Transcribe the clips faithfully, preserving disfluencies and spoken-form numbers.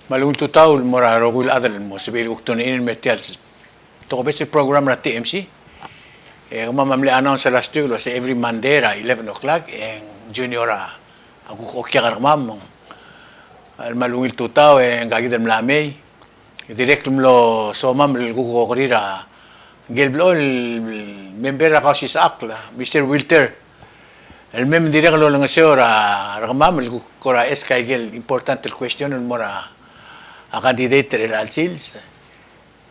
Me a ungil tutau el mo er a rokui el chad el mo sebechir el kuk tune in el mer tia el tokubets el program er a T M C. E kemam a mle announce er a last week el uase every Monday er a eleven o'clock e ng Junior a kuk okiak er kemam. Me a ungil tutau e ngka kid el mla mei. Dirrek el mlo somam el kuk okerir a ngike el blechoel el member er a Kausisechakl, Mister Wilter, el mei me ng dirrek el olengeseu er a, er kemam el kuk kora ask a ikel important el question el mo er a candidate er chelecha el sils.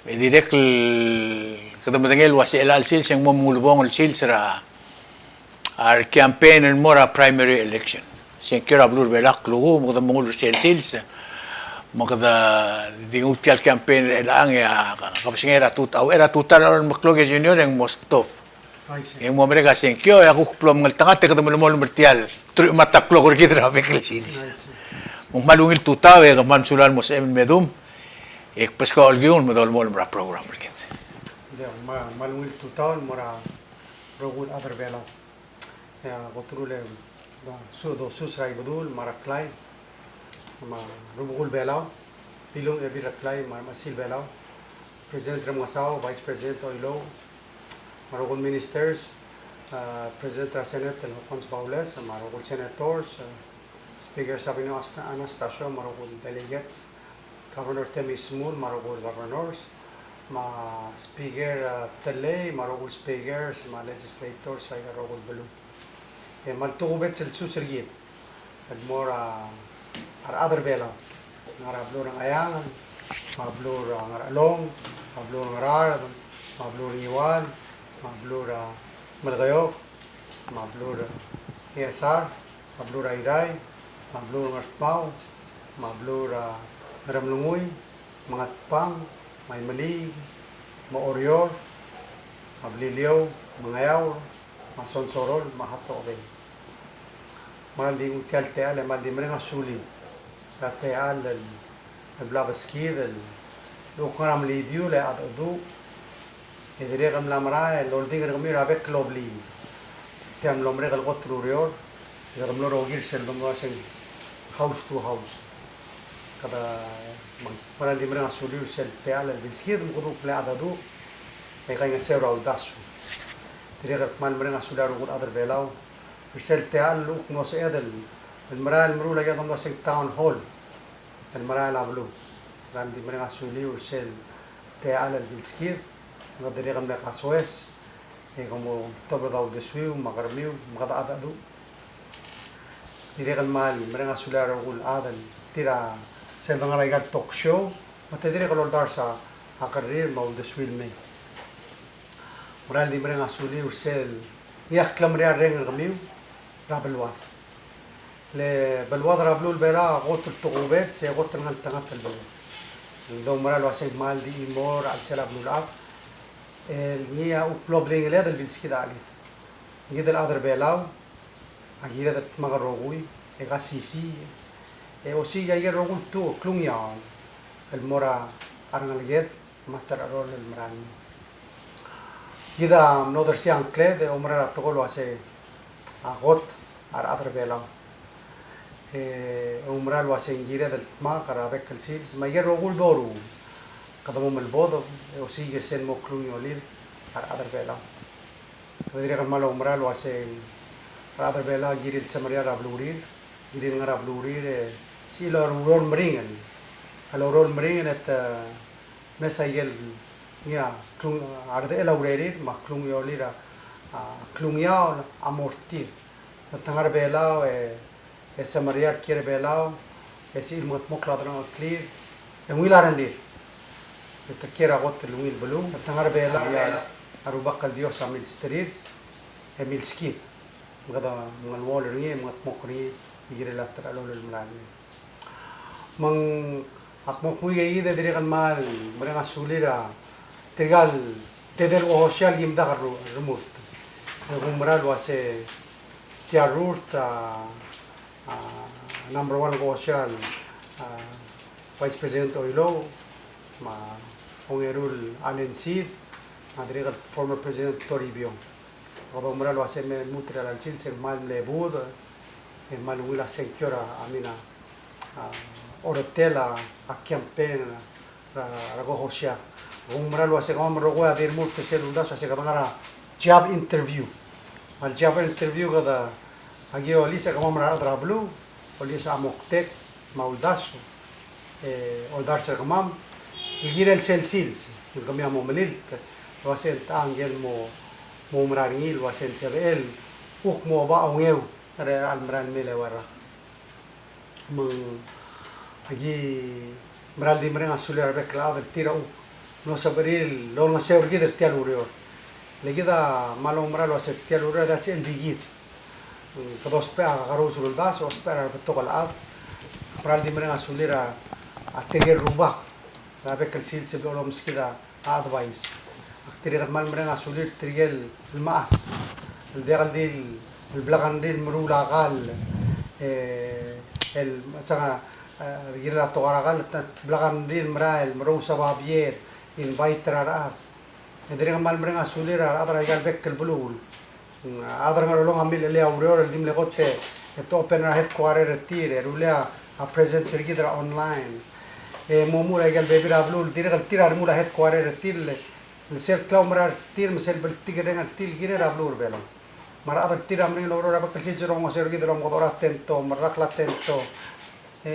E dirrek el kede medengei el uase chelecha el sils e ng mo mengulebongel el sils er a a re campaign el mo er a primary election. Sengkio er a beluu er a Belau el klukuk, me kede mengull er sel sils. Me kede di nguu tia el campaign er chelechang e a kebesengei er a tutau, er a tutau el meklou e Junior e ng mo stop. E ng mo merek a sengkio e a kuk blo mengeltengat e kede melemolem er tia el truich me a ta el klok er kid er a bek el sils. Me ng kmal ungil tutau e kmal mesulang el mo sebechem el medum. E kbeskau a olkiung el me dolemolem er a program er kid. Kmal ungil tutau el mo er a rokui el chad er Belau. E a kot el ureor, a, su, dosus er a Ibedul, me a Reklai, me a rubekul Belau, Bilung Ebil Reklai, me a Remechesil Belau, President Remengesau, Vice President Oilouch, me a rokui el ministers, a, President er a Senate el Hokkons Baules, me a rokui el senators, a, Speaker Sabino Asta-, Anastacio, me a rokui el delegates, Governor Temmy Shmull me a rokui el governors, me a Speaker, a, Tellei me a rokui el speakers, me a legislators er a rokui el beluu. E kmal tokubets el sus er kid el mo er a rechad er Belau, ngar er a beluu er a Ngcheangel, me a beluu er a Ngerchelong, me a beluu er a Ngaraard, me a beluu er a Ngiwal, me a beluu er a Melekeok, me a beluu er a Ngchesar, me a beluu er a Irrai, me a beluu er a Ngardmau, me a beluu er a Ngeremlengui, me a Ngatpang, me a Imeliik, me a Oreor, me a Beliliou, me a Ngeaur, me a Sonsorol, me a Hatohobei. Me ng di nguu tia el techall e kmal di mereng a suliu er a techall el el bla beskid el kuk ngar er a melidiul e a chedecheduch, e dirrek el mla merael el oldingel er kemiu er a bek el obliil. Tia el mlo merek el kot el ureor, e kede mlo rokir sel domdasu e ng house to house. Kede mera el di mereng a suliu er sel techall el bilskid me kede kuk mle chedecheduch, e kaingeseu er a uldasu. Dirrek el kmal mereng a suliu a rokui el chad er Belau er sel techall el kuk mlo sebeched el merael el meruul a ikel domdasu e ng town hall el merael a beluu. Ng di mereng a suliu er sel techall el bilskid, me kede dirrek el mle kasoes, e kom oltobed a uldesuiu me a kermiu me kede chedecheduch. Dirrek el kmal mereng a suliu a rokui el chad el tir a sel dengar er a ikel talk show, me te dirrek el oldars a kerrir me a uldesuiu el mei. Mera el di mereng a suliu er sel ngii a klemeriarreng er kemiu er a beluad. Le beluad er a beluu er a Belau a kot el tokubets e kot el ngeltengat el beluu. Ng di oumera el uasei ng kmal di chimo er a chelsel a beluulechad el ngii a kuk blo blingeled el bilskid a chelid. Ngii di el chad er a Belau a kired el dmak el rokui e kasisiich e osiik a ikel rokui el tuo klungiaol el mo er a rengeleked me a ta er a rolel el merael mei. Kid a mlo dersii a ngkled e oumera el tekoi el uasei a kot a rechad er a Belau. E oumera el uasei ng kired el dmak er a bek el sils me a ikel rokui el doruul kede mo melbodem e osiik er sel mo klungiolir a rechad er a Belau. Kede dirrek el kmal oumera el uasei a rechad er a Belau a kirir el semeriar er a belurir, kirir el ngar er a belurir e sel ureor el meringel. A ureor el meringel e te mesa ikel ngii a klung, a redechel a urerir me a klungiolir a, a klungiaol a mo er tir. Me te ngar er a Belau e, e semeriar el kiei er a Belau e sel mengetmokl a delengcheklir e ungil a rengrir. E te kiei er a kot el ungil beluu, me te ngar er a Belau e a Rubak el Dios a milsterir e milskid. Me kede mengeluolu er ngii e mengetmokl er ngii el kirel a ta er a rolel el merael mei. Me ng ak mo kmu ikei kid e dirrek el kmal mereng a sulir a tirka el tedei el kohosia el kim dak el ru-, remurt. E kumerang el uase tia el rurt a, a, number one el kohosia el, a, Vice President Oilouch, me a ongeru el Allen Seid, me a dirrek el former President Toribiong. Kede oumera el uase me lmuut er a chelecha el sils e ng kmal mle budech, e kmal ungil a sengkio er a, I mean, a, oretel a, a campaign er a, er a, er a ko host. Ak oumera el uase kemam el rokui a di remurt er sel uldasu el uase kede ngar er a job interview. A job interview kede, aki olisechakl kemam er a rechad er a beluu, olisechakl a moktek me a uldasu, e, oldars er kemam el kirel sel sils el kemiu a mo melilt el uase ng techa ngike el mo, mo oumera er ngii el uase ng sebechel kuk mo oba a ongeu er a chelecha el merael mei el eua el rak. Me ng aki mera el di mereng a sulir a rebek el chad el tir a kuk mlo sebechir el olengeseu er kid er tia el ureor. Le kid a kmal oumera el uase tia el ureor a di chad e ng di kid. Kede ousbech a kakerous el uldasu, ousbech er a rebetok el chad. Mera el di mereng a sulir a, a tirke el rubak er a bek el sils el blo lomeskid a advice. Ak dirrek el kmal mereng a sulir tirke el mechas el diak el di el blak a rengrir el meruul a kall, e, el, sanga, e, kirel a tokar a kall, te, blak a rengrir el merael, merous a babier, invite er a rechad. E dirrek el kmal mereng a sulir a rechad er aika el bek el beluu. A chad er a Ngerchelong a milechellii a ureor el di mle kot e te open er a headquarter er tir, e rullii a presence er kid er a online. E mo muchel aike el bebil er a beluu el dirrek el tir a remuul a headquarter er tir, el sel klaumerang er tir me sel bltikerreng er tir el kirel a beluu er a Belau. Me a rechad el tir a meringel oureor er a bek el sils el olengeseu er kid el omekedechor a tento, merrakl a tento. E,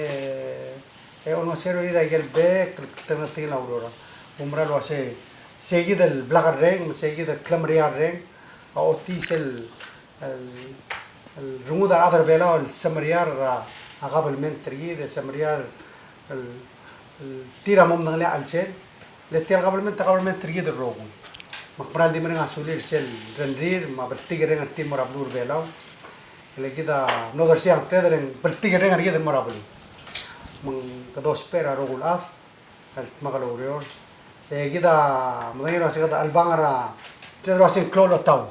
e olengeseu er kid aike el bek el kltengeltengelii a ureor. Oumera el uase, sei kid el blak el reng, me sei kid el klemeriar el reng, a ochotii sel, el, el rengud a rechad er a Belau el semeriar er a, a kabelment er kid, el semeriar el, el tir a mo medengelii a chelsel, le tia el kabelment a kabelment er kid el rokui. Me ak mera el di mereng a sulir sel rengrir, me a bltikerreng er tir el mo er a beluu er a Belau. Le kid a mlo dersii a ngkled e ng bltikerreng er kid el mo er a beluu. Me ng kede ousbech er a rokui el chad el dmak el oureor. E kid a medengei el uase kede chelebangel er a, sel uase ng klou el otau.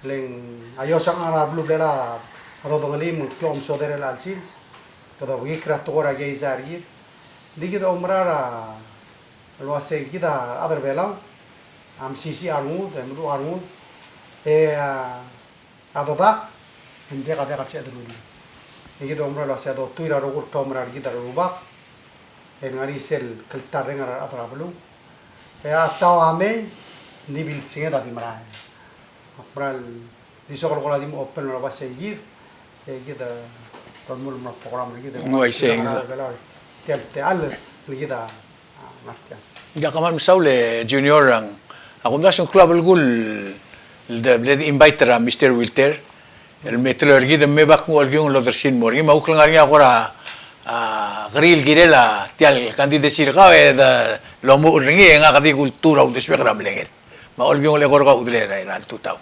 Le ng a iosang er a beluu er a Belau a dodengelii me ng klou a omesodel er chelecha el sils. Kede obengik er a tekoi er a keizai er kid. Ng di kid a oumera el uase kid a rechad er a Belau a mesisiich a rengud, e meduch a rengud. E a a dedak, e ng diak a diak el sebeched el rullii. E kid a oumera el uase a dotuil er a rokui el klaumerang er kid a rubak, e ng ngar er ngii sel kltarreng er a rechad er a beluu. E a tau a mei, ng di bilsenged a di merael. Ak mera el di soak el kora di mo open el uase kid, e kid a dolemolem el program er kid. Ng uaisei. Tia el techall el kid a Ia kmal mesaul e Junior, a kumdasu ng klou a belkul el de, el de invite er a Mister Wilter el me teloi er kid me bak ng olkiung el odersii el mo er ngii, me a kuk ngar er ngii a kora, a, kerir el kirel a tia el candidacy er kau e de lomuchel er ngii e ngak a di kultur a uldesuek er a mlengel. Me a olkiung el eko er kau a udelel er a tutau.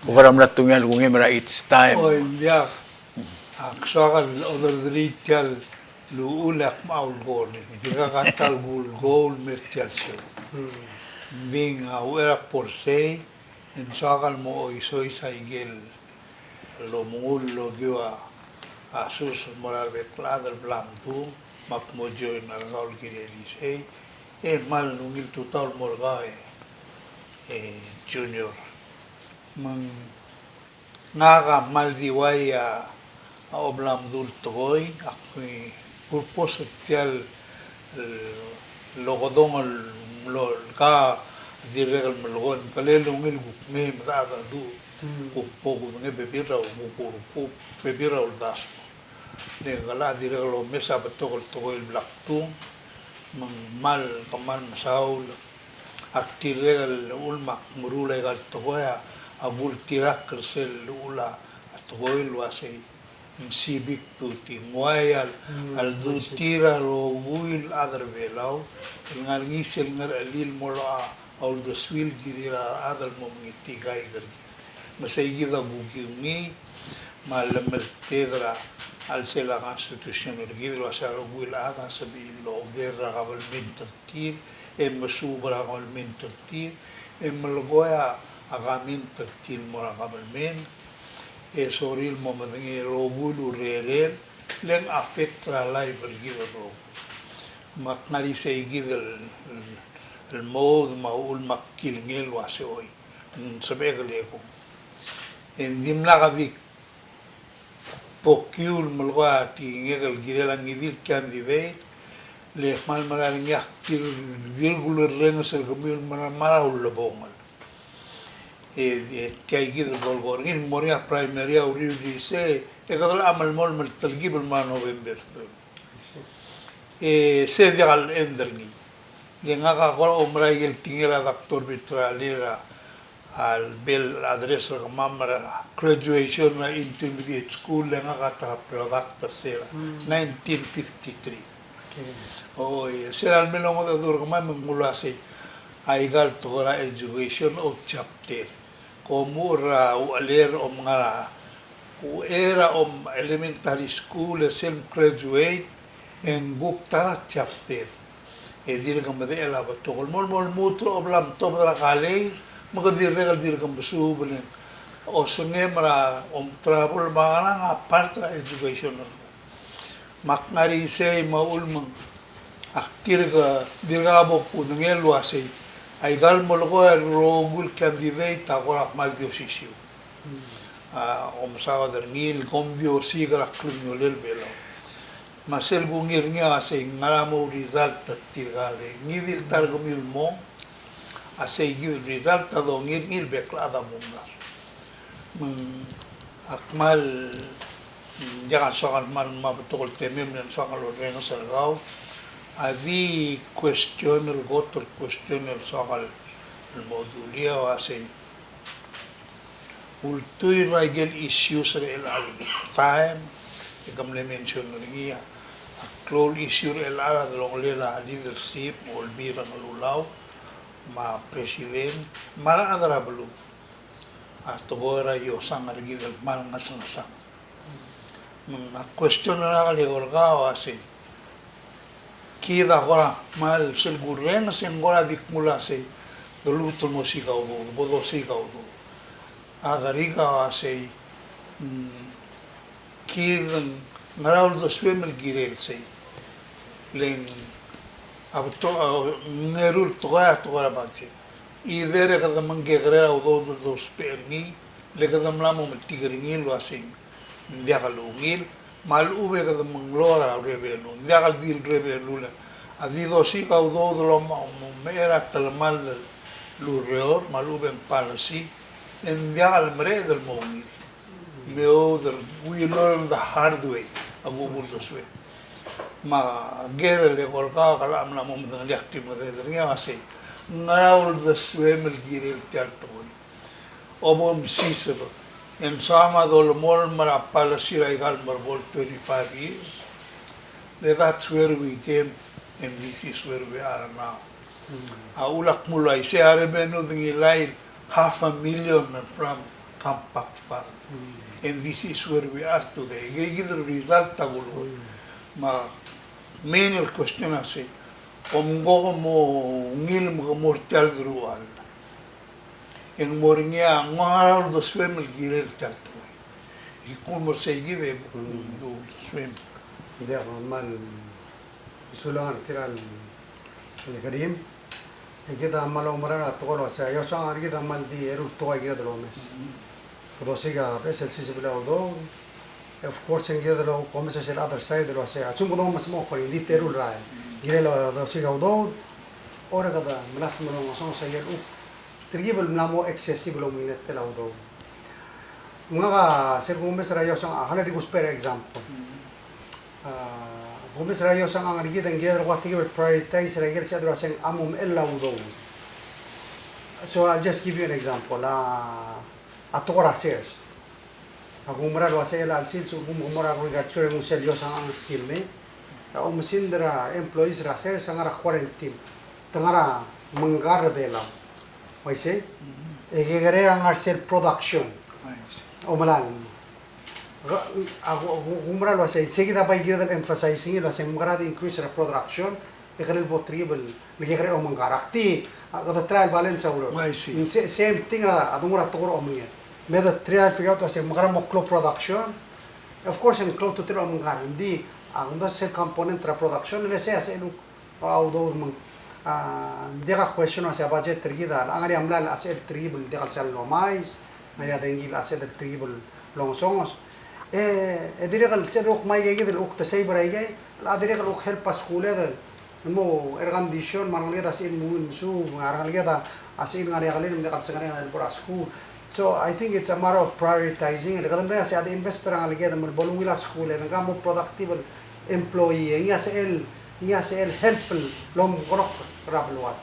Kuk er a mla tungii a lekungem er a It's Time. Oi, ng diak. Ak soak el oderderii tia el uchul e ak mo ulekoi. Dirkak a ta el kulekoi el mer tia el show. Ng di ng a uchei er a kbo er sei, e ng soak el mo oisois a ikel lomengull el okiu a sus el mo er a rebek el chad el bla mdu, me ak mo join er kau el kirel isei, e kmal ungil tutau el mo er kau e, e Junior. Me ng ngak a kmal di uai a, a obla mdu el tekoi, ak purpose er tia el, el okedong el mlo, ka dirrek el melekoi, ng kmal ungil kuk mei me de, a, du, kuk bo kudengei bebil er a, kuk, kuk, kuk bebil er a uldasu. Le ng kora dirrek el omes a betok el tekoi el bla kdung, me ng kmal, kmal mesaul. Ak dirrek el uchul me ak meruul aika el tekoi a, a kultirakl er sel uchul a tekoi el uasei ng civic duty. Ng uai a, a leduty er a rokui el chad er a Belau el ngar er ngii sel ngerechelil el mo locha a uldesuir el kirir a rechad el mo mengitikaik er kid. Me sei kid a kukiu ngii, me a llemelted er a chelsel a constitution er kid el uasei a rokui el chad a sebechir el oker er a kabelment er tir, e mesuub er a kabelment er tir, e melekoi a comment er tir el mo er a kabelment, e sorir el mo medengei a rokui el urerel, le ng affect er a life er kid el rokui. Me ak ngar er sei kid el, el, el moud me a uchul me ak kilengei el uasei oi, ng sebechek el eko. E ng dimlak a di pokiu el melekoi a tekingek el kirel a ngii di el candidate, le kmal mera er ngii a ktir, dirk ulerrenges er kemiu el mera, mera el ulebongel. E, e tia kid el dolekoi er ngii el mo er ngii a primary a uriul er isei, e kede locha melemolem el telkib el mo er a November third. E se diak el end er ngii. Le ngak a kora oumera ikel tekingel a Doctor Bertrand er a, a lebo el address er kemam er a graduation er a intermediate school, le ngak a ta er a product er sel nineteen fifty-three. Oi, sel lemei el ongedecheduch er kemam e ng uaisei, aika el tekoi er a education a chapter. Kom uchul er a uchelel a om ngar er a, uchei er a om elementary school e sel graduate, e ng kuk ta er a chapter. E dirk medechel a betok el mo, mo lmuut er a obla mtobed er a college, me ke dirrek el dirk mesuub el osengem er a om travel me a ngerang a part er a education. Me ak ngar er isei me a ulemeng, ak dirk, dirk bo kudengei el uasei, aika el melekoi a rokui el candidate a kora kmal di osisiu. A, omesaod er ngii el kom di osiik er a klungiolel Belau. Me sel kungil er ngii a uasei, ngera mo result er tirka le ngii di el ta er kemiu el mong, a sei kid el result a dongil er ngii el bek el chad a mo mla. Me ng, ak kmal, ng diak a soak el kmal mo betok el temem le ng soak el orrenges er kau. A di question el kot el question el soak el mo dulii a uasei, ultuil er a ikel issues er chelecha el taem, e ke mle mention er ngii a klou el issue er chelecha el delongelel a leadership, Olbiil er a Kelulau, me a president, me a rechad er a beluu. A tekoi er a iosang er kid el kmal ngesengesang. Me ng a question er ngak el eko er kau a sei, kid a kora kmal sel kurrenges e ng kora di kmo ua sei, dolukut el mo osiik a udoud, bo dosiik a udoud. A kerik a ua sei, mm, kid ng ngera uldesuem el kirel sei. Le ng a betok, a, ng eru el tekoi a tekoi er a budget. Either e kede mengkekerei a udoud el dousbech er ngii, le kede mla mo metik er ngii el ua sei ng diak el ungil, me a lechub e kede menglou er a revenue, ng diak el di el revenue le a di dosiik a udoud el mo, mo mechei er a telemall el ureor, me a lechub e ng policy, e ng diak el mereched el mo ungil. Me ouder, we learn the hard way, a kuk uldesuem. Me a ker el eko er kau a kala mla mo medengelii a ktim el kede er ngii a ua sei, ngera uldesuem el kirel tia el tekoi. Obomsiseb, e ng soam a dolemolem er a policy er aika el merekong el twenty-five years. That's where we came, and this is where we are now. A ulak muluai, sei a revenue de ngilai half a million from Compact Fund. And this is where we are today. Ikei kid el result a kulekoi. Me a main el question a sei, kom ko mo ungil me ke mo er tia el deruchall. E ng mo er ngii a ngera uldesuem el kirel tia el tekoi. Ikung mo er sei kid e kuk uldesuem. Ng diak a kmal sulang er tia el kerim. E kid a kmal oumera er a tekoi el ua sei, a iosang er kid a kmal di eru el tekoi a kired el omes. Kede osiik a beches el siseb el udoud. Of course, e ng kired el omes er sel other side el ua sei, a lsekum kede omes mo kora di teru el rael. Kirel a dosiik a udoud, or e kede melasem el ongesonges a ikel kuk telkib el mla mo excessive el omenginetel a udoud. Ngak a sel kumes er a iosang a, kala di kusbech er a example. A, kumes er a iosang a ngar er kid e ng kired el kuk telkib el prioritize er a ikel sebeched el ua sei ng mo mechell a udoud. So I'll just give you an example. A, a tekoi er a sers. A kuk mera el ua sei el chelsel, so kuk mo er a agriculture e ng sel iosang a ngar er kid el mei. A oumesingd er a employees er a sers a ngar er a quarantine. Te ngar er a mengkar er a Belau. Uaisei? E kekerei a ngar er sel production. Omelalem. A kuk mera el ua sei, sei kid a bai kired el emphasize er ngii el ua sei ng mekera di increase er a production, e kirel bo telkib el kekerei a omengkar. Ak di, a, kede try el balance a ureor. Uaisei. Sa-, same thing er a, a donguu er a tekoi er a omenged. Me de try el figure out el ua sei ng mekera mo klou production. Of course, e ng klou a ultutelel a omengkar. Ng di, a, ng di sel component er a production, le sei a sel kuk a udoud me ng, a, ng diak a question el ua sei a budget er kid a, a ngar er ngii a mlai el sebechel el telkib el diak el sal lomais, ngar er ngii a dengki el sebechel el telkib el longesonges. E, e dirrek el sel kuk mei aike kid el kuk te save er aike, a dirrek el kuk help a skuul el mo air condition, me a rengeleked a sebechir el mo ungil mesuub, me a rengeleked a sebechir el ngar er ngii a kelel me ng diak el sengerenger el bo er a skuul. So I think it's a matter of prioritizing. El kede medengei a se a de invest er a rengeleked me bo lungil a skuul, e ng mo productive el employee, e ngii a sel, ngii a sel help el omekeroul er a beluad.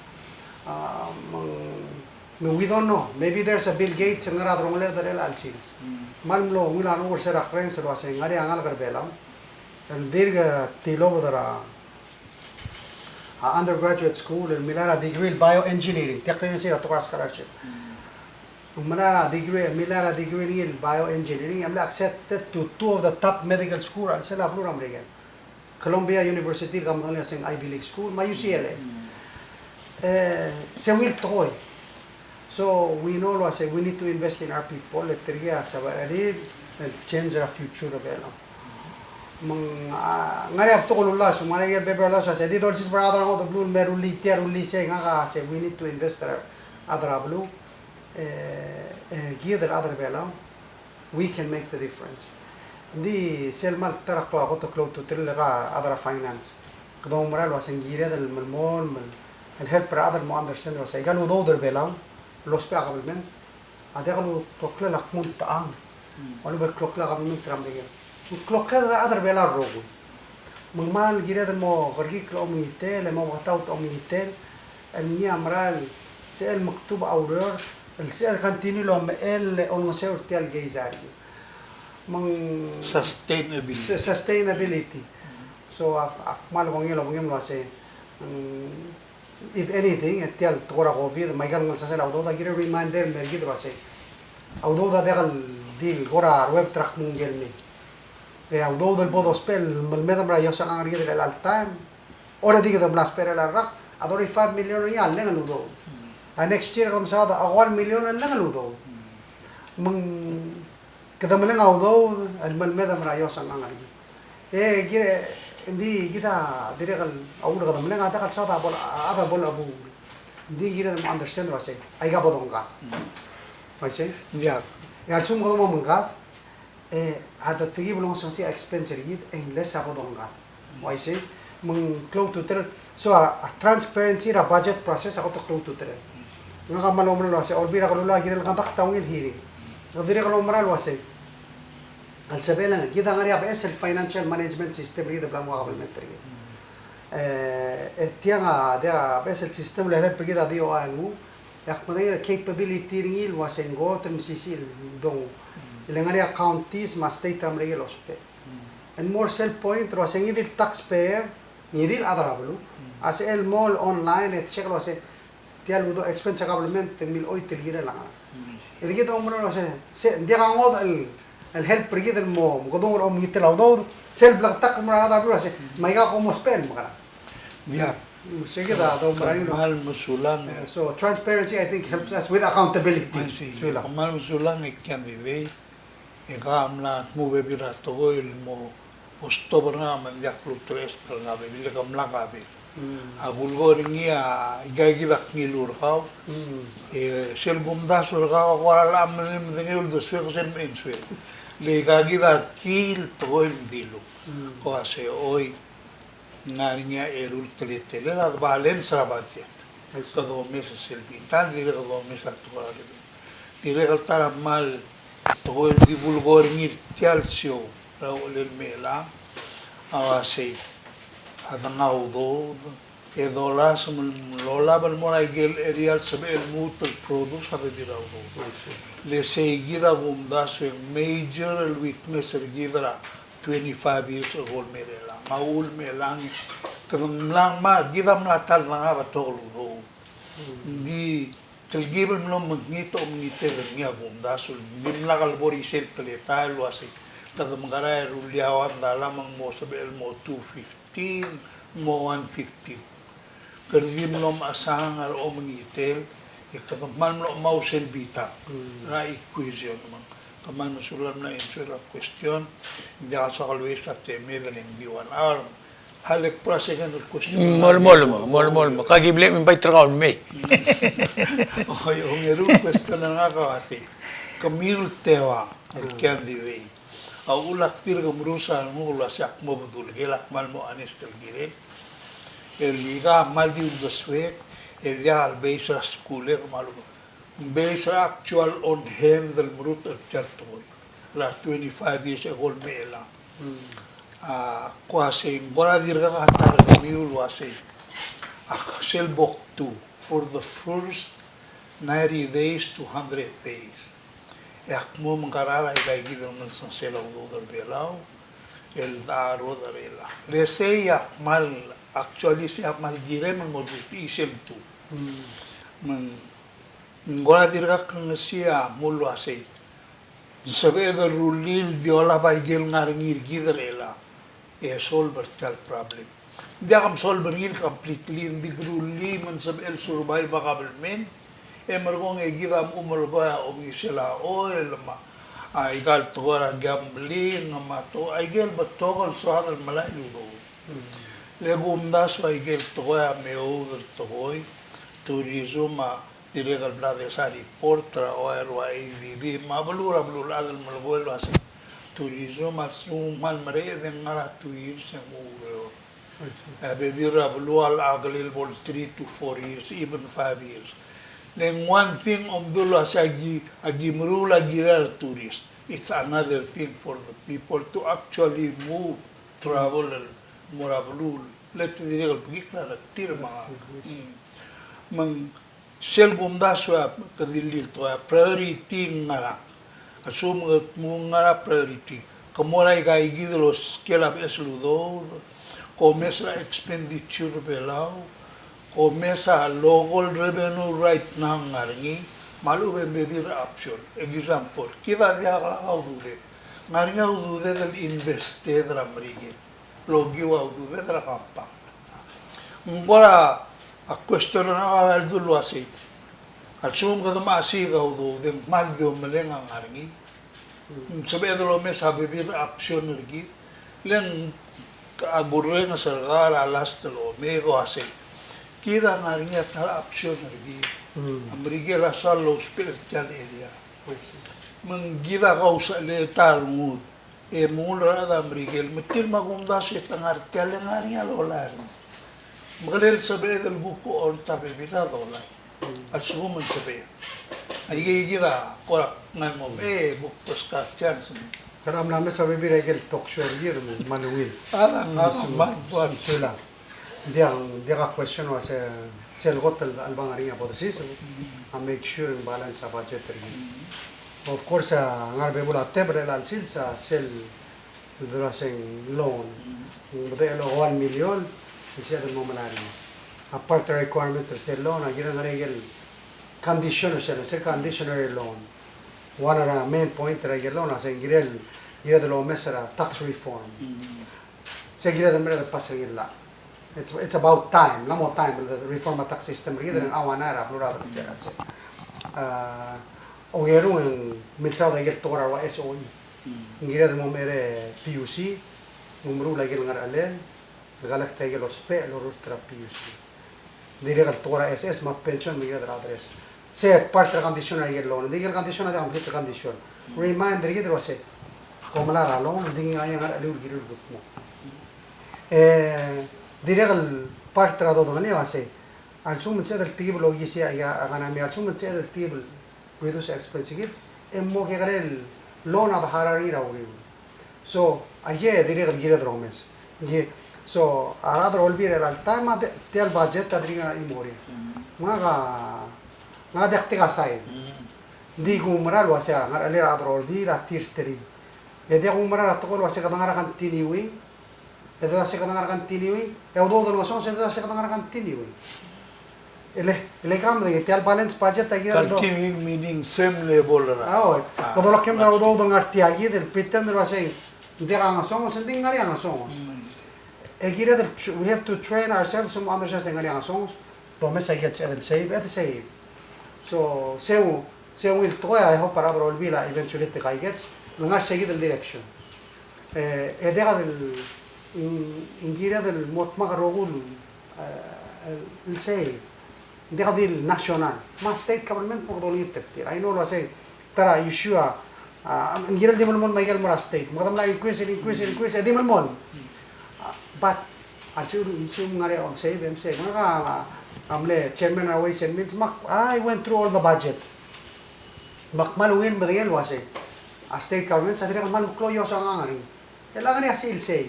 A, me ng Me we don't know. Maybe there's a Bill Gates el ngar er a delongelel er chelecha el sils. Mm. Me ng mlo ungil a renguk er se er a krenges el uasei ng ngar er ngii a ngalek er Belau el dirk tilobed er a, a, undergraduate school el milai er a degree el bioengineering. Tia krenges er a tekoi er a scholarship. Mm. Ng milai er a degree, milai er a degree er ngii el bioengineering, e mle accepted to two of the top medical school er a chelsel a beluu er a Merikel. Columbia University, el kmo ng diak el se ng Ivy League school, me a U C L A. Mm. E, se ungil tekoi. So, we know el uasei we need to invest in our people, le tirke a sebechir el change er a future er a Belau. Me ng, a, ngar er ngii a betok el ullasu, ngar er ngii a bebil el ullasu, se di dolsiseb er a rechad er a ngodech el beluu el me rullii tia, rullii sei, ngak a se we need to invest er a rechad er a beluu, e, e, kid el chad er a Belau. We can make the difference. Ng di sel kmal ta er a klou, a kot el klou a ultutelel e a chad er a finance, kede oumera el uasei ng kired el melemolem el help er a chad el mo understand el uasei aika el udoud er a Belau el ousbech a government a diak el kloklel a kmo ng techang. Mm. A lebo el kloklel a government er a Merikel. Ng kloklel a chad er a Belau el rokui. Me ng kmal kired el mo kerekikl a omengitel, e mo beketaut a omengitel, el ngii a mera el sebechel el meketubech a ureor, el sebechel el continue el omechell e olengeseu er tia el keizai. Me ng sustainability. Su-, sustainability. So, ak, ak kmal kongei el obengkem el uasei, mm, if anything, e tia el tekoi er a COVID, me aika el ngelsasel a udoud a kirel reminder el mer kid el uasei a udoud a diak el di el kora ruebet er a kmo ngike el mei. E a udoud el bo dousbech el melemedem er a iosang er kid er chelecha el taem, already kede mla ousbech er a rak, a thirty-five million er ngii a lleng el udoud. A next year kede mesaod a kuk million el lleng el udoud. Me ng kede meleng a udoud el melemedem er a iosang er kid. E kid, ng di kid a dirrek el uchul e kede meleng a diak el saod a bo, a, a bo lechebuul. Ng di kired el mo understand el uasei aika bo dongkad. Uaisei? Ng diak. E a lsekum kede mo mengkad, e a detekib el ongesongesii a expense er kid e ng less a bo dongkad. Uaisei? Me ng klou a ultutelel. So a, a transparency er a budget process a kot el klou a ultutelel. Ngak a kmal oumera el uasei a Olbiil er a Kelulau a kirel conduct a ungil hearing. Ng dirrek el oumera el uasei a lsebechel e kid a ngar er ngii a beches el financial management system er kid el bla mo government er kid. E, e tiang a, tia a beches el system el help er kid a D O I a nguu, e ak medengei el capability er ngii el uasei ng kot el mesisiich el donguu. Le ngar er ngii a counties me a state er a Merikel el ousbech. And more sel point el uasei ngii di el taxpayer, ngii di el chad er a beluu a sebechel el mo online e check el uasei tia el udoud, expense er a government el mle choit el kirel a ngerang. E le kid a oumera el uasei, se, ng diak a ngodech el, el help er kid el mo, mo kedung er a omengitel a udoud, sel bleketakl el mo er a rechad er a beluu el uasei, me aika kom ousbech el mekerang. Diak. Mm, se kid a doumera el. Kmal mesulang. Eh, so transparency, I think, helps us with accountability. I see. Sulang. Kmal mesulang e Kian Vivei. E kau a mla dmu bebil er a tekoi el mo, mo stop er ngak me ng diak lulterekokl er ngak bebil e ke mla kabil. Mm. A kulekoi er ngii a, aika kid a kngiluu er kau. Mm. E sel kumdasu er kau a kora locha mle medengei a uldesuek sel mei el sueleb. Le aika kid a kii el tekoi el dilu. Mm. Ko a se oi, ng ngar er ngii a eru el teletelel a balance er a budget. I see. Kede omes er sel bita, dirrek kede omes er a tekoi er a revenue. Dirrek el ta er a kmal tekoi el di kulekoi er ngii er tia el show er a uchelel me chelechang a uasei a dengai a udoud e dolasem el mlo lab el mo er a ikel area el sebechel el lmuut el produce a bebil er a udoud. I see. Le sei kid a kumdasu e ng major el weakness er kid er a twenty-five years ago el me er chelechang. A uchul me chelechang, kede mla, me kid a mla ta el dengai a betok el udoud. Ng di telkib el mlo mekngit a omengitel er ngii a kumdasu, ng dimlak lebo er isei el teletael el uasei kede mekera e rullii a one dollar me ng mo sebechel el mo two fifty, mo one fifty. Kede di mlo mechesang a omengitel, e kede kmal mlo mau sel bita er a equation. Me kmal mesulang el mla answer er a question, ng diak el soak el waste a temel e ng di one hour. Halek, pura second el question. Mm, mol, mol, mol, mol, mol. Ka ki mle invite er kau el mei. Oi, ongeru el question er ngak a uasei, kemiu el teua el Kian Vivei, A uchul ak dirk meruul a renguk el uasei ak mo bedul, ikel ak kmal mo honest el kirel. El ika a kmal di uldesuek, e diak el base er a skuul e kmal base er a actual on hand el meruul er tia el tekoi er a twenty-five years ago el mei er chelechang. A, ko uasei ng kora dirkak a ta er kemiu el uasei, a sel bok two, for the first ninety days to hundred days, e ak mo mengkar er a ikaikid el ngelsengsel a udoud er Belau el dechor er chelechang. Le sei a kmal, actually sei a kmal kirem el mo dulii sel two. Me ng ng kora dirkak ngesii a mlo uasei, ng sebeched el rullii el di olab a ikel ngar er ngii er kid er chelechang e solve er tia el problem. Ng diak msolve er ngii el completely, ng di rullii me ng sebechel el survive a kabelment, e merekong e kid a mo melekoi a omengisel a oil me a, a, ika el tekoi er a gambling me a to, a ikel betok el soad el melai el udoud. Le kumdasu a ikel tekoi a meoud el tekoi, tourism a dirrek el bla desa report er a oaia er a ADB me a beluu er a beluulechad el melekoi el uasei tourism a lsekum ng kmal mereched e ng ngar er a two years e ng oureor. I see. A bebil er a beluu a locha kelel bo el three to four years, even five years. Then one thing, omdu el uasei a ki, a ki meruul a kirel a tourist. It's another thing for the people to actually move, travel el mo er a beluu, le te dirrek el bekikl er a tir me a. Mm. Me ng sel kumdasu a kede lilt el tekoi a priority ng ngerang. A lsekum ke mo ngar er a priority, ke mo er a ikaikid el osisiu a beches el udoud, ke omes er a expenditure er Belau, ke omes a local revenue right now ng ngar er ngii, me a lechub e ng bebil er a option. Example, kid a diak el ngar er a ududed. Ng ngar er ngii a ududed el invested er a Merikel el okiu a ududed er a compact. Ng kora question er ngak a kmal dul uasei, a lsekum kede mechesiik a udoud e ng kmal di omeleng a ngar er ngii, ng sebeched el omes a bebil er a option er kid, le ng a kurrenges er kau er a last el omei e ke uasei, kid a ngar er ngii a ta er a option er kid. A Merikel a soal el ousbech er tia el area. Me ng kid a kausechelei a ta el rengud e mengul er a rechad er a Merikel, me tir me a kumdasu e te ngar tia el ngar er ngii a lolai er ngii. Me ke lsebeched el kuk olt a bebil er a dolai a lsekum ng sebeched. Aikei kid a kora ngai mo, e, kuk discuss chance. Kede mla mes a bebil er a ikel talk show er kid me ng kmal ungil. A, ng kmal, kmal, kmal. Sulang. Ng diak, ng diak a question el uase sel kot el, el bo ngar er ngii a bo desiseb a make sure ng balance a budget er ngii. Of course, a ngar er a bebul a tebel er chelecha el sils a sel, el dula se ng loan. Ng bedechel el one million el sebeched el mo melai er ngii. A part er a requirement er sel loan a kirel ngar er ngii a ikel condition er sel, sel condition er a loan. One er a main point er a ikel loan a se ng kirel, kired el omes er a tax reform. Se kired el mereched el pass er ngii el llach. It's, it's about time, ng mo time el reform a tax system er kid el nguu a ngar er a beluulechad er tia el chad. A, ongerung e ng milsaod a ikel tekoi er a ua S O E. Ng kired el mo mei er a P U C, ng meruul a ikel ngerechelel, el collect a ikel ousbech el orurt er a P U C. Dirrek el tekoi er a S S me a pension me kired el address. Se part er a condition er a ikel loan. Ng di ikel condition a diak a complete condition. Remind er kid el uase, kom melai er a loan, ng di ngii a ngerechelel el kirel el kutmokl. E dirrek el part er a dodengelii a uase, a lsekum ng sebeched el tekib el okisii a, a economy, a lsekum ng sebeched el tekib el reduce expense er kid, e mo kekerei el loan a de harau er ngii er a uriul. So, aikei a dirrek el kired el omes. Ng, so, a rechad er a Olbiil er chelecha el taem a di, tia el budget a dirk ngar er a chimo er ngii. Ngak a, ngak a diak tirka side. Ng di kumerang el uase a ngerechelel a rechad er a Olbiil a tir three. E diak kumerang a tekoi el uase kede ngar er a continuing. E de uase kede ngar er a continuing, e a udoud el ngesonges e de uase kede ngar er a continuing. E le, e le kemam, tia el balance budget a kired el do. Continuing meaning same level er a. A, oi. Kede olekoi a udoud el ngar tia kid el pretend el uase ng diak a ngesonges, ng di ngar er ngii a ngesonges. E kired el, we have to train ourselves to understand se ng ngar er ngii a ngesonges. Domes a ikel sebeched el save, e de save. So, se, se ungil tekoi a, I hope a rechad er a Olbiil a eventually te kaikets el ngar er se kid el direction. E, e diak el, ng, ng kired el mo dmak a rokui el, e, el save. Ng diak di el national. Me a state government me kede olengit er tir. I know el uase ta er a issue a, A, ng kirel di melemolem a ikel mo er a state. Me kede mla increase, increase, increase, e di melemolem. A, but a lsekum, lsekum ng ngar er ngii a omesei, omesei. Ngak a, a mle chairman er a Ways and Means, me ak, I went through all the budgets. Me ak kmal ungil el medengei el uasei, a state government a dirrek el kmal meklou a iosang a ngar er ngii. E le ngar er ngii a sel sei.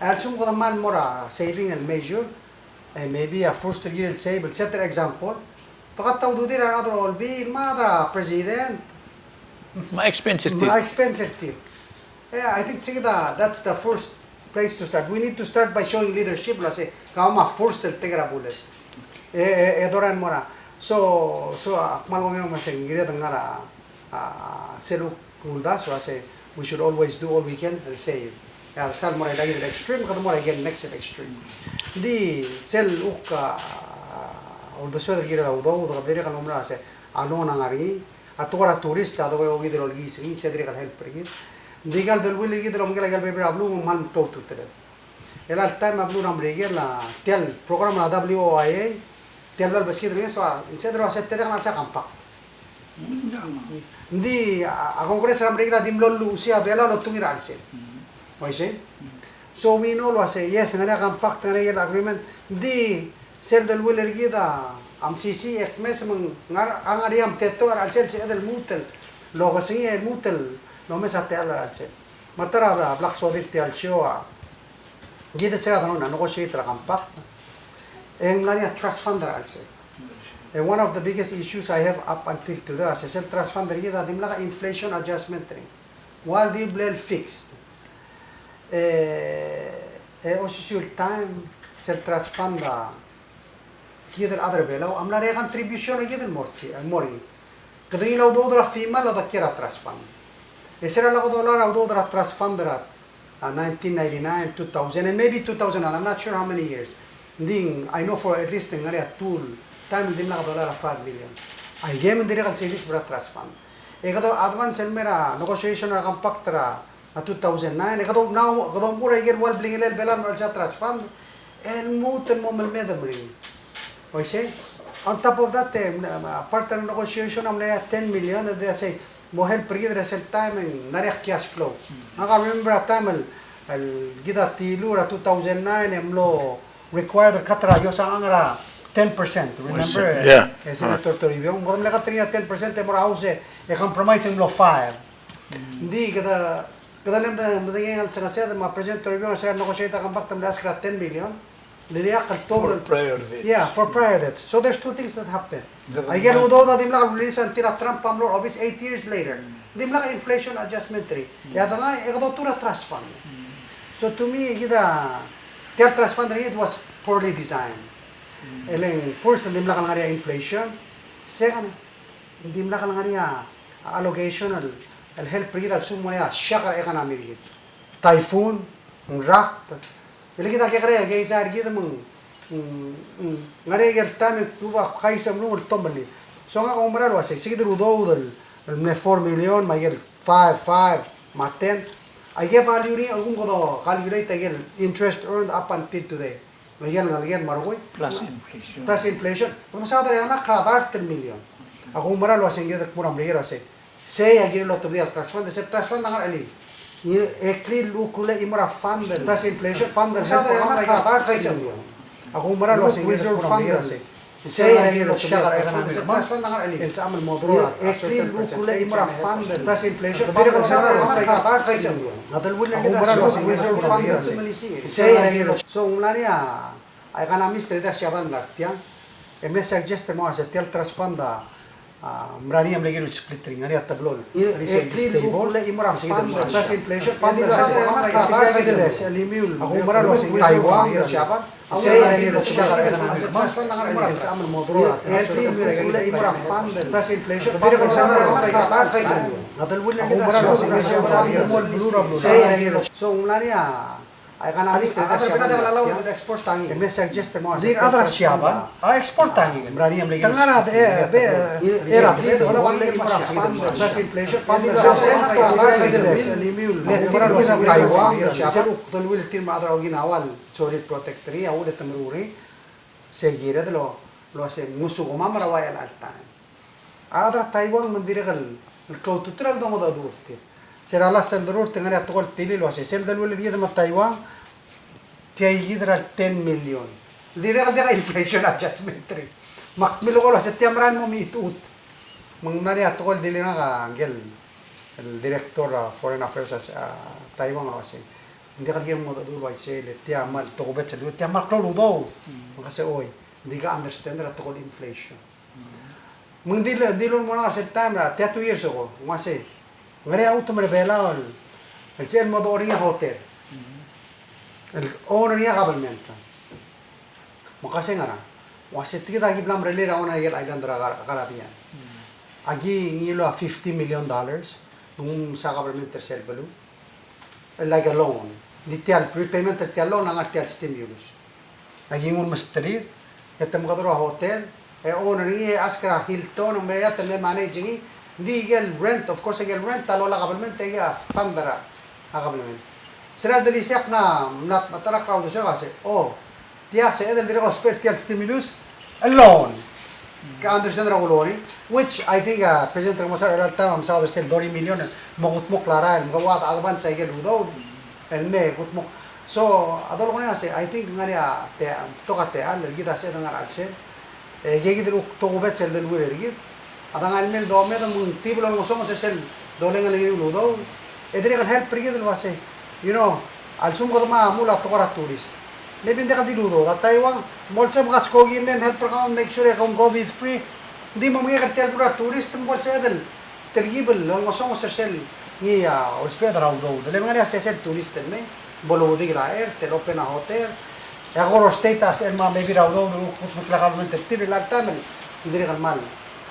A lsekum kede kmal mo er a saving el measure, e maybe a first el kirel el save, el set er a example. Te kuk ta ududir a rechad er a olbiil, me a rechad er a president. Me a expense er tir. Me a expense er tir. Yeah, I think, see, that, that's the first place to start. We need to start by showing leadership, el uasei, kau me a first el take er a bullet. E, e, e dorael el mo er a. So, so, a kmal ungil el uasei, ng kired el ngar er a, a, sel kuk uldasu el uasei, we should always do all we can el save. E a sal mo er a ikid el extreme, kede mo er a ikel next el extreme. Ng di sel kuk, a, uldesued el kirel a udoud, kede dirrek el oumera el uasei, a loan a ngar er ngii, a tekoi er a tourist, a tekoi el okid el olekiis er ngii, se dirrek el help er kid. Ng di ikal deleuill er kid el omekel a ikel bebil er a beluu, me ng kmal meklou a ultutelel. El all time a beluu er a Merikel a, tia el program er a W O I A, tia el bla lebeskid er ngii, so, a, ng se dirrek el uasei te diak el chelsel a compact. Ng di, a, a Congress er a Merikel a di mlo luchesii a Belau el otungii er a chelsel. Oisei? So we know el uasei, yes, ng ngar er ngii a compact, ng ngar er ngii a agreement. Ng di, sel deleuill er kid a mesisiich e kmes me ng ngar, a ngar er ngii a mteto er a chelsel, sebeched el lmuut el, lokesengii e lmuut el, lomes a techall er a chelsel. Me a ta er a bla, bla ksodir tia el show a, kid a se er a delongelir a negotiate er a compact, e ng mla er ngii a trust fund er a chelsel. E one of the biggest issues I have up until today, a se sel trust fund er kid a dimlak a inflation adjustment er ngii. Ua di mle fixed. E, e osisiu el taem, sel trust fund a, kid el chad er a Belau a mla er ngii a contribution er kid el mo er tir, el mo er ngii. Kede ngilai a udoud er a FEMA el odekiei er a trust fund. E se er a lak dolai a udoud er a trust fund er a, a, nineteen ninety-nine, two thousand, and maybe two thousand one, I'm not sure how many years. Ng di, I know for at least ng ngar er ngii a two el taem el dimlak dolai a five million. Aike me ng dirrek el sel list er a trust fund. E kede advance el mei er a negotiation er a compact er a a two thousand nine, e kede oumera, kede oumera a ikel ua el blingelel a Belau el mo er sel trust fund, e lmuut el mo melemed er ngii. Oisei? On top of that, e, a part er a negotiation a mle ten million, e di a sei, mo help er kid er sel taem e ng ngar er ngii a cash flow. Ngak a remember a taem el, el kid a tiluu er a two thousand nine, e mlo required el cut er a iosang er a ten percent, remember? Percent, yeah. E Senator Toribiong, mo mle cut er ngii a ten percent, e mo er a House, e compromise e ng mlo five. Ng di kede, kede mle medengei el sengesed me a President Toribiong a se er a negotiate a compact, te mle ask er a ten million. Le diak el tobed. For prior dates. Yeah, for prior dates. So there's two things that happen. Aike el udoud a dimlak el release until a Trump a mlo er a obis eight years later. Dimlak a inflation adjustment er ngii. E a dengai, e kede otuu er a trust fund. So to me, kid a, tia el trust fund er ngii, it was poorly designed. E le ng first, dimlak el ngar er ngii a inflation. Second, dimlak el ngar er ngii a allocation el, el help er kid a lsekum ng ngar er ngii a shock er a economy er kid. Typhoon, ng rakt. E le kid a kekerei a keizai er kid me ng, ng, ng ngar er ngii a ikel taem e ng tuobed a kaisel el mlung el tomellii. So ngak a oumera el uasei, se kid el udoud el, el mle four million, me a ikel five, five, me a ten. Aike value er ngii, a lsekum kede calculate a ikel interest earned up until today. Ngelekel, ngelekel me a rokui. Plus inflation. Plus inflation. Kede mesaod er a eanged el dart el million. Ak oumera el uasei ng kired el kmo er a Merikel el uasei, sei a kirel el otobedii a trust fund, se trust fund a ngar er a chelil. Ngii, e kiriu el uchul e chimo er a fund el plus inflation fund el, mesaod er a eanged el dart el million. Ak oumera el uasei ng kired el kmo er a Merikel el uasei, sei a kirel el otobedii a trust fund, se trust fund a ngar er a chelil. E kiriu el uchul e chimo er a fund el plus inflation fund el, mesaod er a eanged el dart el million. Ak oumera el uasei ng kired el kmo er a Merikel el uasei, sei a kirel el, so ng mla er ngii a a economist er a Siabal el mla er tiang, e mle suggest el mo uasei tia el trust fund a, a, mla er ngii a mle kirel el split er ngii, ngar er ngii a teblo el, e kiriu el uchul e chimo er a fund el, plus inflation fund el, se el uasei Taiwan, Siabal, se el uasei trust fund a ngar er a chelil. E kiriu el uchul e chimo er a fund el, plus inflation fund el, se el uasei Taiwan, Siabal, se el uasei trust fund a ngar er a chelil. A deleuill el, a oumera el uasei, sei a kirel, so ng mla er ngii a a economist er a Siabal el mla er tiang, e mle suggest el mo uasei tia el trust fund a, a export a ngii. Ng mla er ngii a mle, te ngar er a, e, e, e, er a, e, plus inflation fund el, se el uasei Taiwan, se el deleuill el tir me a rechad er a Okinawa el sorir el protect er ngii, a uchul e te meruul er ngii, se kired el, el uasei ngosukemam er a ua el all time. A rechad er a Taiwan me ng dirrek el, klou a ultutelel a dongedecheduch er tir. Se er a last sel deruul er tir, ngar er ngii a tekoi el tilil el uasei, sel deleuill er kid me a Taiwan, tia kid er a ten million. Dirrek el diak a inflation adjustment er ngii. Me ak milekoi el uasei tia merael el mo mechitechut. Me ng ngar er ngii a tekoi el dilu er ngak a ngike el director er a Foreign Affairs er a Taiwan el uasei, ng diak el kirel mengedecheduch el uaisei, le tia kmal tokubets el, tia kmal klou el udoud. Me ng uasei, oi, ng di ke understand er a tekoi el inflation. Me ng dilu, dilu el mo er ngak er sel taem er a, tia two years ago, ng uasei, ng ngar er ngii a chutem er a Belau el, el sel mo dechor er ngii a hotel el own er ngii a government. Me ng uasei, ngera? Ng uasei, tia kid a ki bla mrellii er a one er a ikel island er a Car-, Caribbean. Aki ngiluu a fifty million dollars, me ng msa government er sel beluu. Like a loan. Ng di tia el prepayment er tia el loan a ngar er tia el stimulus. Aki nguu el mesterir, e te mekedechor a hotel, e own er ngii, e ask er a Hilton, e Marriott el me manage er ngii, ng di ikel rent, of course, ikel rent a lola government, e a fund er a government. Se er a delisiak ng mla, mla ta er a crowd el uasei, o, tia sebeched el dirrek el ousbech er tia el stimulus el loan. Ke understand er a kulekoi, which I think, uh, President Remengesau er chelecha el taem a mesaod er sel thirty million el mo kutmokl a rael, me kede advance a ikel udoud el me kutmokl. So, a dolekoi a sei, I think ng ngar er ngii a te-, betok a techall el kid a sebeched el ngar er a chelsel. E, kid el kuk tokubets el deleuill er kid. A dengai el mei el domed me ng tibel el ngesonges er sel dolengel el udoud. E dirrek el help er kid el uasei, you know, a lsekum kede mo mla tekoi er a tourist, maybe ng diak di el udoud. A Taiwan, mo lsekum ke skoki el mei me help er kau, make sure e ke omes COVID free. Ng di mo mengkar er tia el beluu er a tourist, me bo lsebeched el telkib el ngesonges er sel ngii a olsbeched er a udoud. Le ng ngar er ngii a sesei el tourist el mei, bo lousbech er a airport, el open a hotel. E a Koror State a sel me a maybe er a udoud el kuk kutmokl a government er tir er chelecha el taem el dirrek el kmal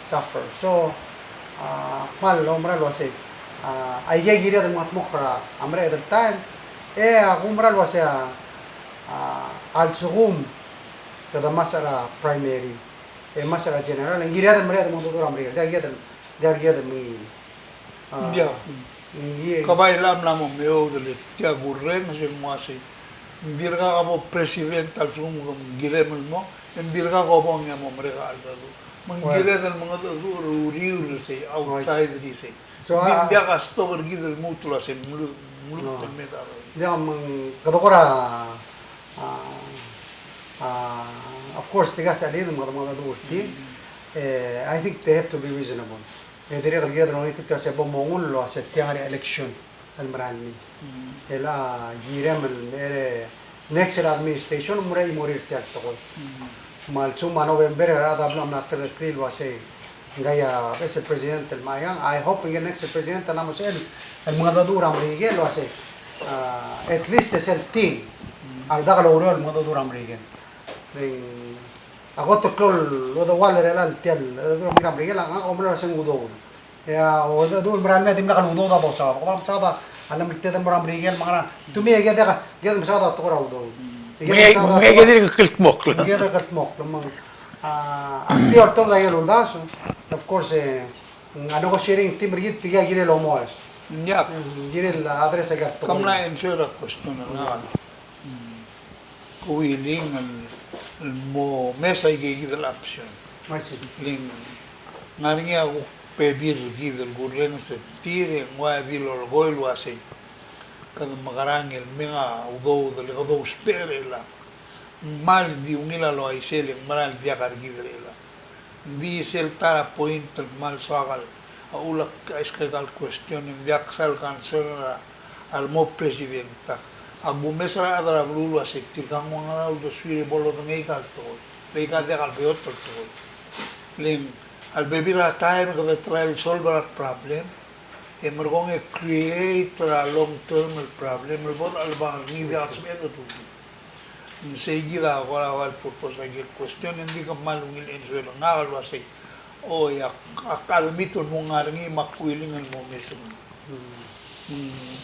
suffer. So, a, kmal oumera el uasei, a, aike el kired el mengedmokl er a mereched el taem, e a kuumera el uasei, a, a lsekum kede mesa er a primary, e mesa er a general, e ng kired el mereched el mengedecheduch er a Merikel, diak kired el, diak kired el mei. A, ng diak. Ng di. Ke bai el mla mo meoud el tia kurrenges e ng uasei, ng dirkak bo president a lsekum ke kirem el mo, e ng dirkak bo ngii a mo merek a cheldecheduch. Me ng kired el mengedecheduch er a uriul er sei, outside er sei. So, ng di, a, ng diak a stop er kid el lmuut el uasei, mlu-, mluut el mei er a. Ng diak, me ng kede kora, a, a, of course, tirka a sechelid me kede mengedecheduch er tir. E, I think they have to be reasonable. E dirrek el kired el olengit el tia se bo mongull el uasei tia ngar er ngii a election el merael mei. El a kirem el mei er a next el administration, mo er a chimorir tia el tekoi. Me a lsekum a November e a rechad a bla mla terkeklii el uasei ngii a beches el president el mei, I hope ngii el next el president a mla mo sebechel el mengedecheduch er a Merikel el uasei, a, at least e sel team a ldak loureor el mengedecheduch er a Merikel. Ng a kot el klou el udoud er chelecha el tia el, e, er a Merikel, a, a, oumera el uasei ng udoud. E a, udoud el merael mei a dimlak el udoud a dosaod. Kora mesaod a, a lemekted el mo er a Merikel, me a ngerang. To me, e kede, kede mesaod a tekoi er a udoud. E kede mesaod a tekoi er a, kede kldmokl. Kede kldmokl, me ng, a, a tia el uldasu. Of course, e, a negotiating team er kid tirka a kirel omes. Ng kirel address aika el tekoi. Ke mla answer er a question er ngak. Ke willing el, el mo mesa aike kid el option. Le ng ngar er ngii a kuk bebil er kid el kurrenges er tir e ng ua di lolekoi el uasei, kede mekerang el meng a udoud el kede ousbech er chelechang. Ng kmal di ungil a uaisei le ng mera el diak a rekid er chelechang. Ng di sel ta er a point el kmal soak el, a ulak ask aika el question, ng diak sel concern er a, a lemo president. A kumes er a rechad er a beluu el uasei tirka ng ua ngera a uldesuir e bo lodengei aika el tekoi. Le aika diak el beot el tekoi. Le ng, a lebebil er a taem e kede try el solve er a problem, e merekong e create er a long term el problem, el bo er a chelebangel ngii diak el sebeched el rokui. Me sei kid a kora ua el purpose er aike el question, e ng di ke kmal ungil answer er ngak el uasei, oi, ak, ak admit el mo ngar er ngii me ak willing el mo mesa er ngii. Mm.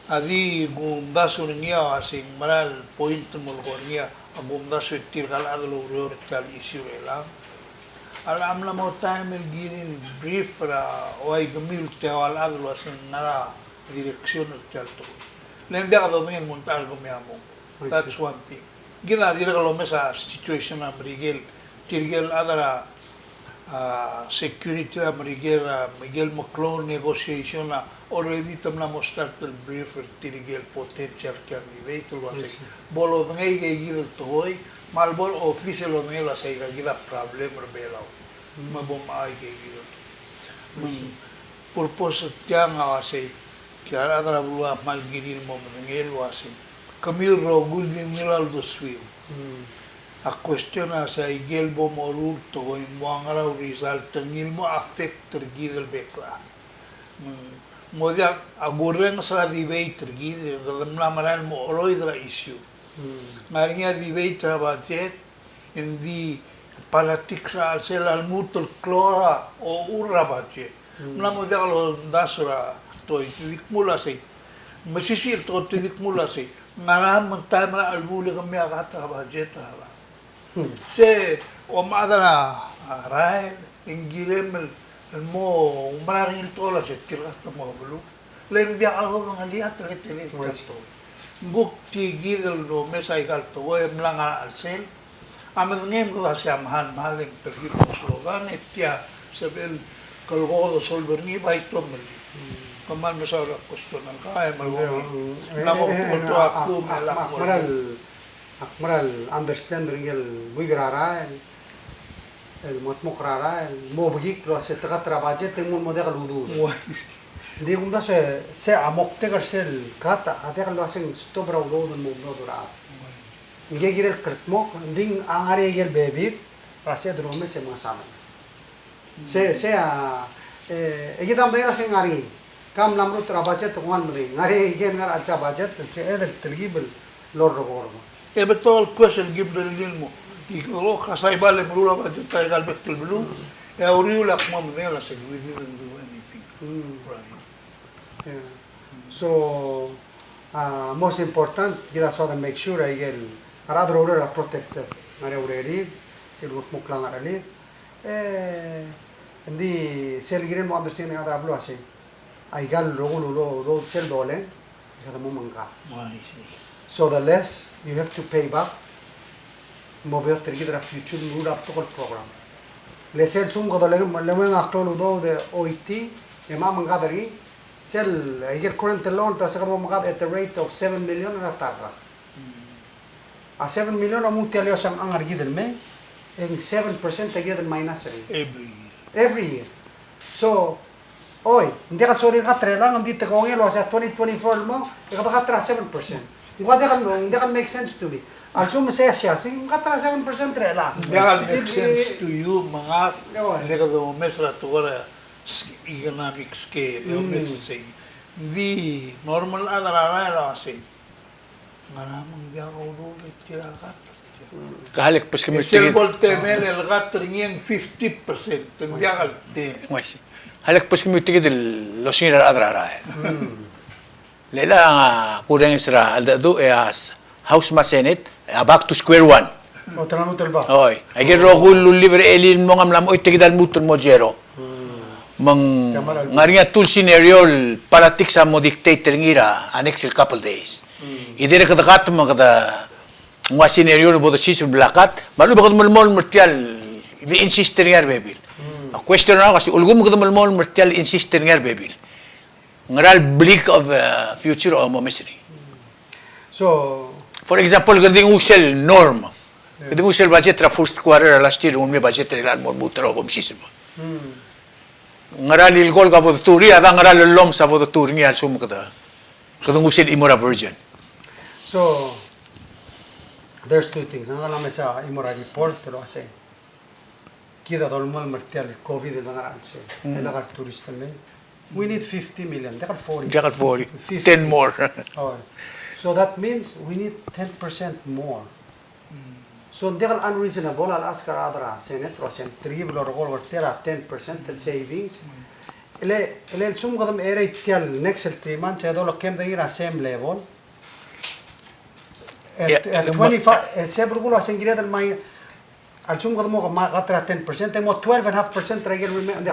A di kumdasu er ngii a uasei ng mera el point el mo lekoi er ngii a kumdasu e tirka el chad el oureor er tia el issue er chelechang. A locha mla mo taem el kirir el brief er a ua ikemiu el tia el chad el uasei ng ngar er a direction er tia el tekoi. Le ng diak dodengei el mo ngar er kemiu a mong. That's one thing. Kid a dirrek el omes a situation er a Merikel, tirke el chad er a, a security er a Merikel, a Merikel meklou el negotiation a already te mla mo start el brief er tirke el potential candidate el uasei. Yes, sir. Bo lodengei aike kid el tekoi, me a lebo er a office el lodengei el uasei aika kid a problem er a Belau. Mm. Me bo mechai aike kid el tekoi. Yes, sir. Mm. Purpose er tiang a uasei, tia a rechad er a beluu a kmal kirir el mo medengei el uasei. Kemiu el rokui el di ungil a uldesuiu. Mm. A question a sei, aike el bo moruul el tekoi, ng mo a ngerau a result er ngii el mo affect er kid el bek el chad. Mm. Ng mo diak a kurrenges er a debate er kid, e kede mla merael el mo cheroid er a issue. Mm. Ng ngar er ngii a debate er a budget, e ng di politics er a chelsel a lmuut el klou a ochur er a budget. Mm. Ng mla mo diak lomdasu er a tekoi, te di kmo el uasei. Mesisiich el tekoi, te di kmo el uasei. Ngera me ng taem er a chelebuul e kemiu a cut er a budget er a Belau. Hmm. Se, omechad er a rael, e ng kirem el, el mo, oumera er ngii el tekoi el uasei, tirka te mo beluu. Le ng diak a lodengei a teletelel. Right. Tia el tekoi. Ng kuk tia kid el omes aika el tekoi, e mla ngar er a chelsel. A medengei me kede uasei a mechar, mechar e ng telkib el slogan, e tia, sebechel el kuk dosolve er ngii, bai tomellii. Hmm. Kmal mesaul er a question er kau, e melemolem. Yeah, mm. Ng mla mo, eh, eh, ultuil a, a, a, a, a, a, a, ak mera el understand er ngii el buik er a rael, el mengetmokl er a rael, el mo bekikl el uasei te cut er a budget e ng mo diak el udoud. Uaisei. Ng di kumdasu e se a moktek er sel cut a diak el uasei ng stop er a udoud el mo udoud er a. Uaisei. Ng kirel el kldmokl, ng di a ngar er ngii a ikel bebil er a sebeched el omes e mengesaod. Se, se a, e, e kid a medengei el uasei ng ngar er ngii. Ka mla meruul er a budget e kmal medengei. Ng ngar er ngii a ikel ngar er a chelsel a budget, el sebeched el telkib el lorrekord. E betok el question el kim rellii el mo. Di kede ko er a saibal e meruul a budget er aika el bek el beluu. E a uriul a kmo medengei el uasei we didn't do anything. Mm. Right. Yeah. So, uh, most important, kid a soad el make sure a ikel, a rechad er a urerir a protected. Ngar er a urerir, sel kutmokl a ngerechelir. E, ng di sel kirel mo understanding a rechad er a beluu a sei. Aika el rokui el ulo, ulo, sel doleng, e kede mo mengkad. Oh, I see. So the less you have to pay back, mo beot er kid er a future el meruul a betok el program. Le sel lsekum kede le, le mei a klou el udoud e oiti, e mo mengkad er ngii, sel, aike el current loan, te se kede mo mengkad at the rate of seven million er a ta el rak. A seven million a mo tia el iosang a ngar er kid el mei, e ng seven percent a kired el minus er ngii. Every year. Every year. So, oi, ng diak el sorir el cut er chelechang, ng di te kongei el uasei a twenty twenty-four el mo, e kede cut er a seven percent. Ng diak el, ng diak el make sense to me. A lsekum e sei a siasing, ng cut er a seven percent er chelechang. Ng diak el make sense to you, me ngak, le kede omes er a tekoi er a economic scale, omes er sei. Ng di normal a chad er a rael a sei. Ngera me ng diak a udoud e tir a cut. Ka le kbeskemiu tia kid. Sel bo el temel el cut er ngii e ng fifty percent, ng diak el temel. Uaisei. Ka le kbeskemiu tia kid el osengir a rechad er a rael. Le chelechang a kurrenges er a cheldecheduch e a House me a Senate, e a back to square one. O, te lmuut el back. Oi. Aike el rokui el ulliber er a elii el mong a mla mo oit e kid a lmuut el mo zero. Me ng ngar er ngii a two scenario el politics a mo dictate er ngii er a next couple days. Either kede cut me kede nguu a scenario el bo desiseb el bla cut, me a lechub e kede melemolem er tia el insist er ngii a rebebil. A question er ngak a sei, ulekum kede melemolem er tia el insist er ngii a rebebil, ngera el bleak of, uh, future a mo omes er ngii? So, for example, kede di nguu sel norm. Kede nguu sel budget er a first quarter er a last year, ng mei a budget er chelechang el mo lmuut er a obengsiis. Ngera el ilkolk a bo detuu er ngii, a dang ngera el llomes a bo detuu er ngii a lsekum kede, kede nguu sel chimo er a virgin. So, there's two things. Ngak a mesa chimo er a report el uasei, kid a dolemolem er tia el COVID el ngar er a chelsel. Mm. E lak a tourist el mei. We need fifty million. Diak el forty. Diak el forty. Fifty. Ten more. Oh. So that means we need ten percent more. Mm. So diak el unreasonable a le ask er a rechad er a Senate, er a Senate, telkib el orrekor er tia el ten percent el savings. Mm. E le, e le a lsekum kede mecherei tia el next el three months, e dolekoi e medengei er a same level. E, yeah, e le twenty-five, e se belkul a uasei ng kired el mai, a lsekum kede mo cut er a ten percent, e mo twelve and a half percent er a ikel remain,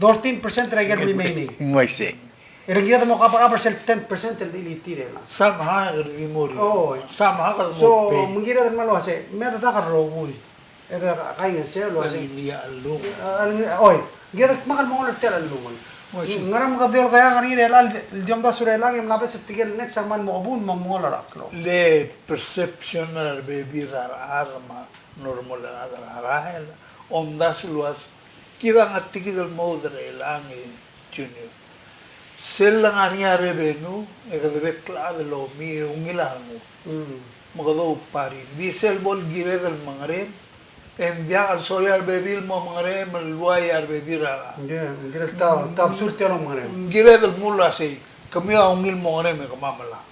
thirteen percent er a ikel remaining. Ng uaisei. E le ng kired el mo cover, cover sel ten percent el di litir el. Somehow e kede di mo er ngii. Oh. Somehow e kede mo pay. So, me ng kired el kmal uasei, me a dedak el rokui. E de kaingeseu el uasei. Oi, ngii a dmak el mo nguu er tia el chelungel. Ngera me kede olekoi a ngar er ngii er chelechang el di omdasu er chelechang e mla beches er tirke el ngii a kmal mo obung me mo nguu er a klou. Le perception er a rebebil er a rechad me a normal er a rechad er a rael. Omdasu el uasei kid a ngar er tia el mood er chelechang e Junior. Sel lengar er ngii a revenue, e kede bek el chad el omii e ungil a renguk. Mm. Me kede ouparty. Ng di sel bo el kired el mengerem, e ng diak el sorir a rebebil el mo mengerem el uai a rebebil er a. Ng kired, ng kired el ta, ta besul tia el omengerem. Ng kired el mle uasei, kemiu a ungil mo ngerem e kemam a lak.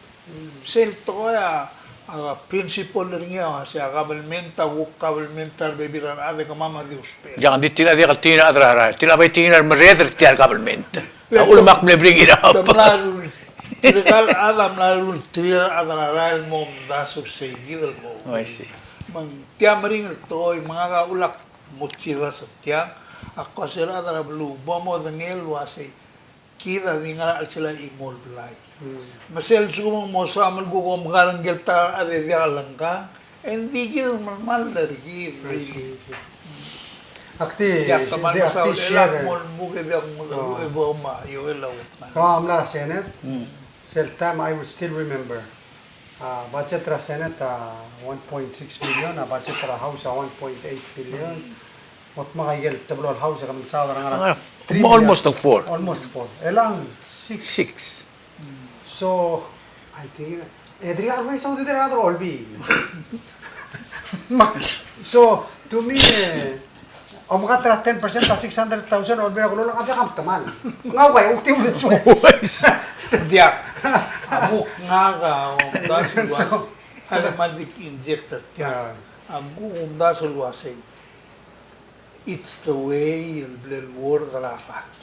Sel tekoi a, a principle er ngii a uasei a government, a kuk government a rebebil er a rechad e kemam a di ousbech. Ng di tir a diak el tir a rechad er a rael, tir a bai tir a merreder er tia el government. A ulemak mle bring it up. Te mla ruul, tirka el chad a mla ruul tir a rechad er a rael el mo omdasu er sei kid el mo. Oh, I see. Me ng tia meringel tekoi, me ngak a ulak mo chidasu er tiang, a ko uasei a rechad er a beluu, bo modengei el uasei kid a di ngar er a chelsel a chimo el blai. Mm. Me sel lsekum ng mo soam el kuk omkar ngike el ta er a rechad e diak lengkang, e ng di kid el melemalt er kid. I see, I see. Ak di, ak di share. Mo lmuk e diak mo, e bo ma, io, e laut. Kau a mla er a Senate, sel taem I will still remember. A budget er a Senate a one point six billion, a budget er a House a one point eight billion. Mo dmak a ikel teblo el House e kede mesaod er a ngar er a three billion. Almost four. Almost four. Elechang six. Six. So, I think, e dirkak raise a udoud er a rechad er a Olbiil. So, to me, e, omkat er a ten percent a six hundred thousand, Olbiil er a Kelulau a diak a metemall. Ng ua, e, ultimate. Diak. A kuk ngak a omdasu el uasei. A le mal di inject er tiang. A kuk omdasu el uasei. It's the way el bla leword er a kat.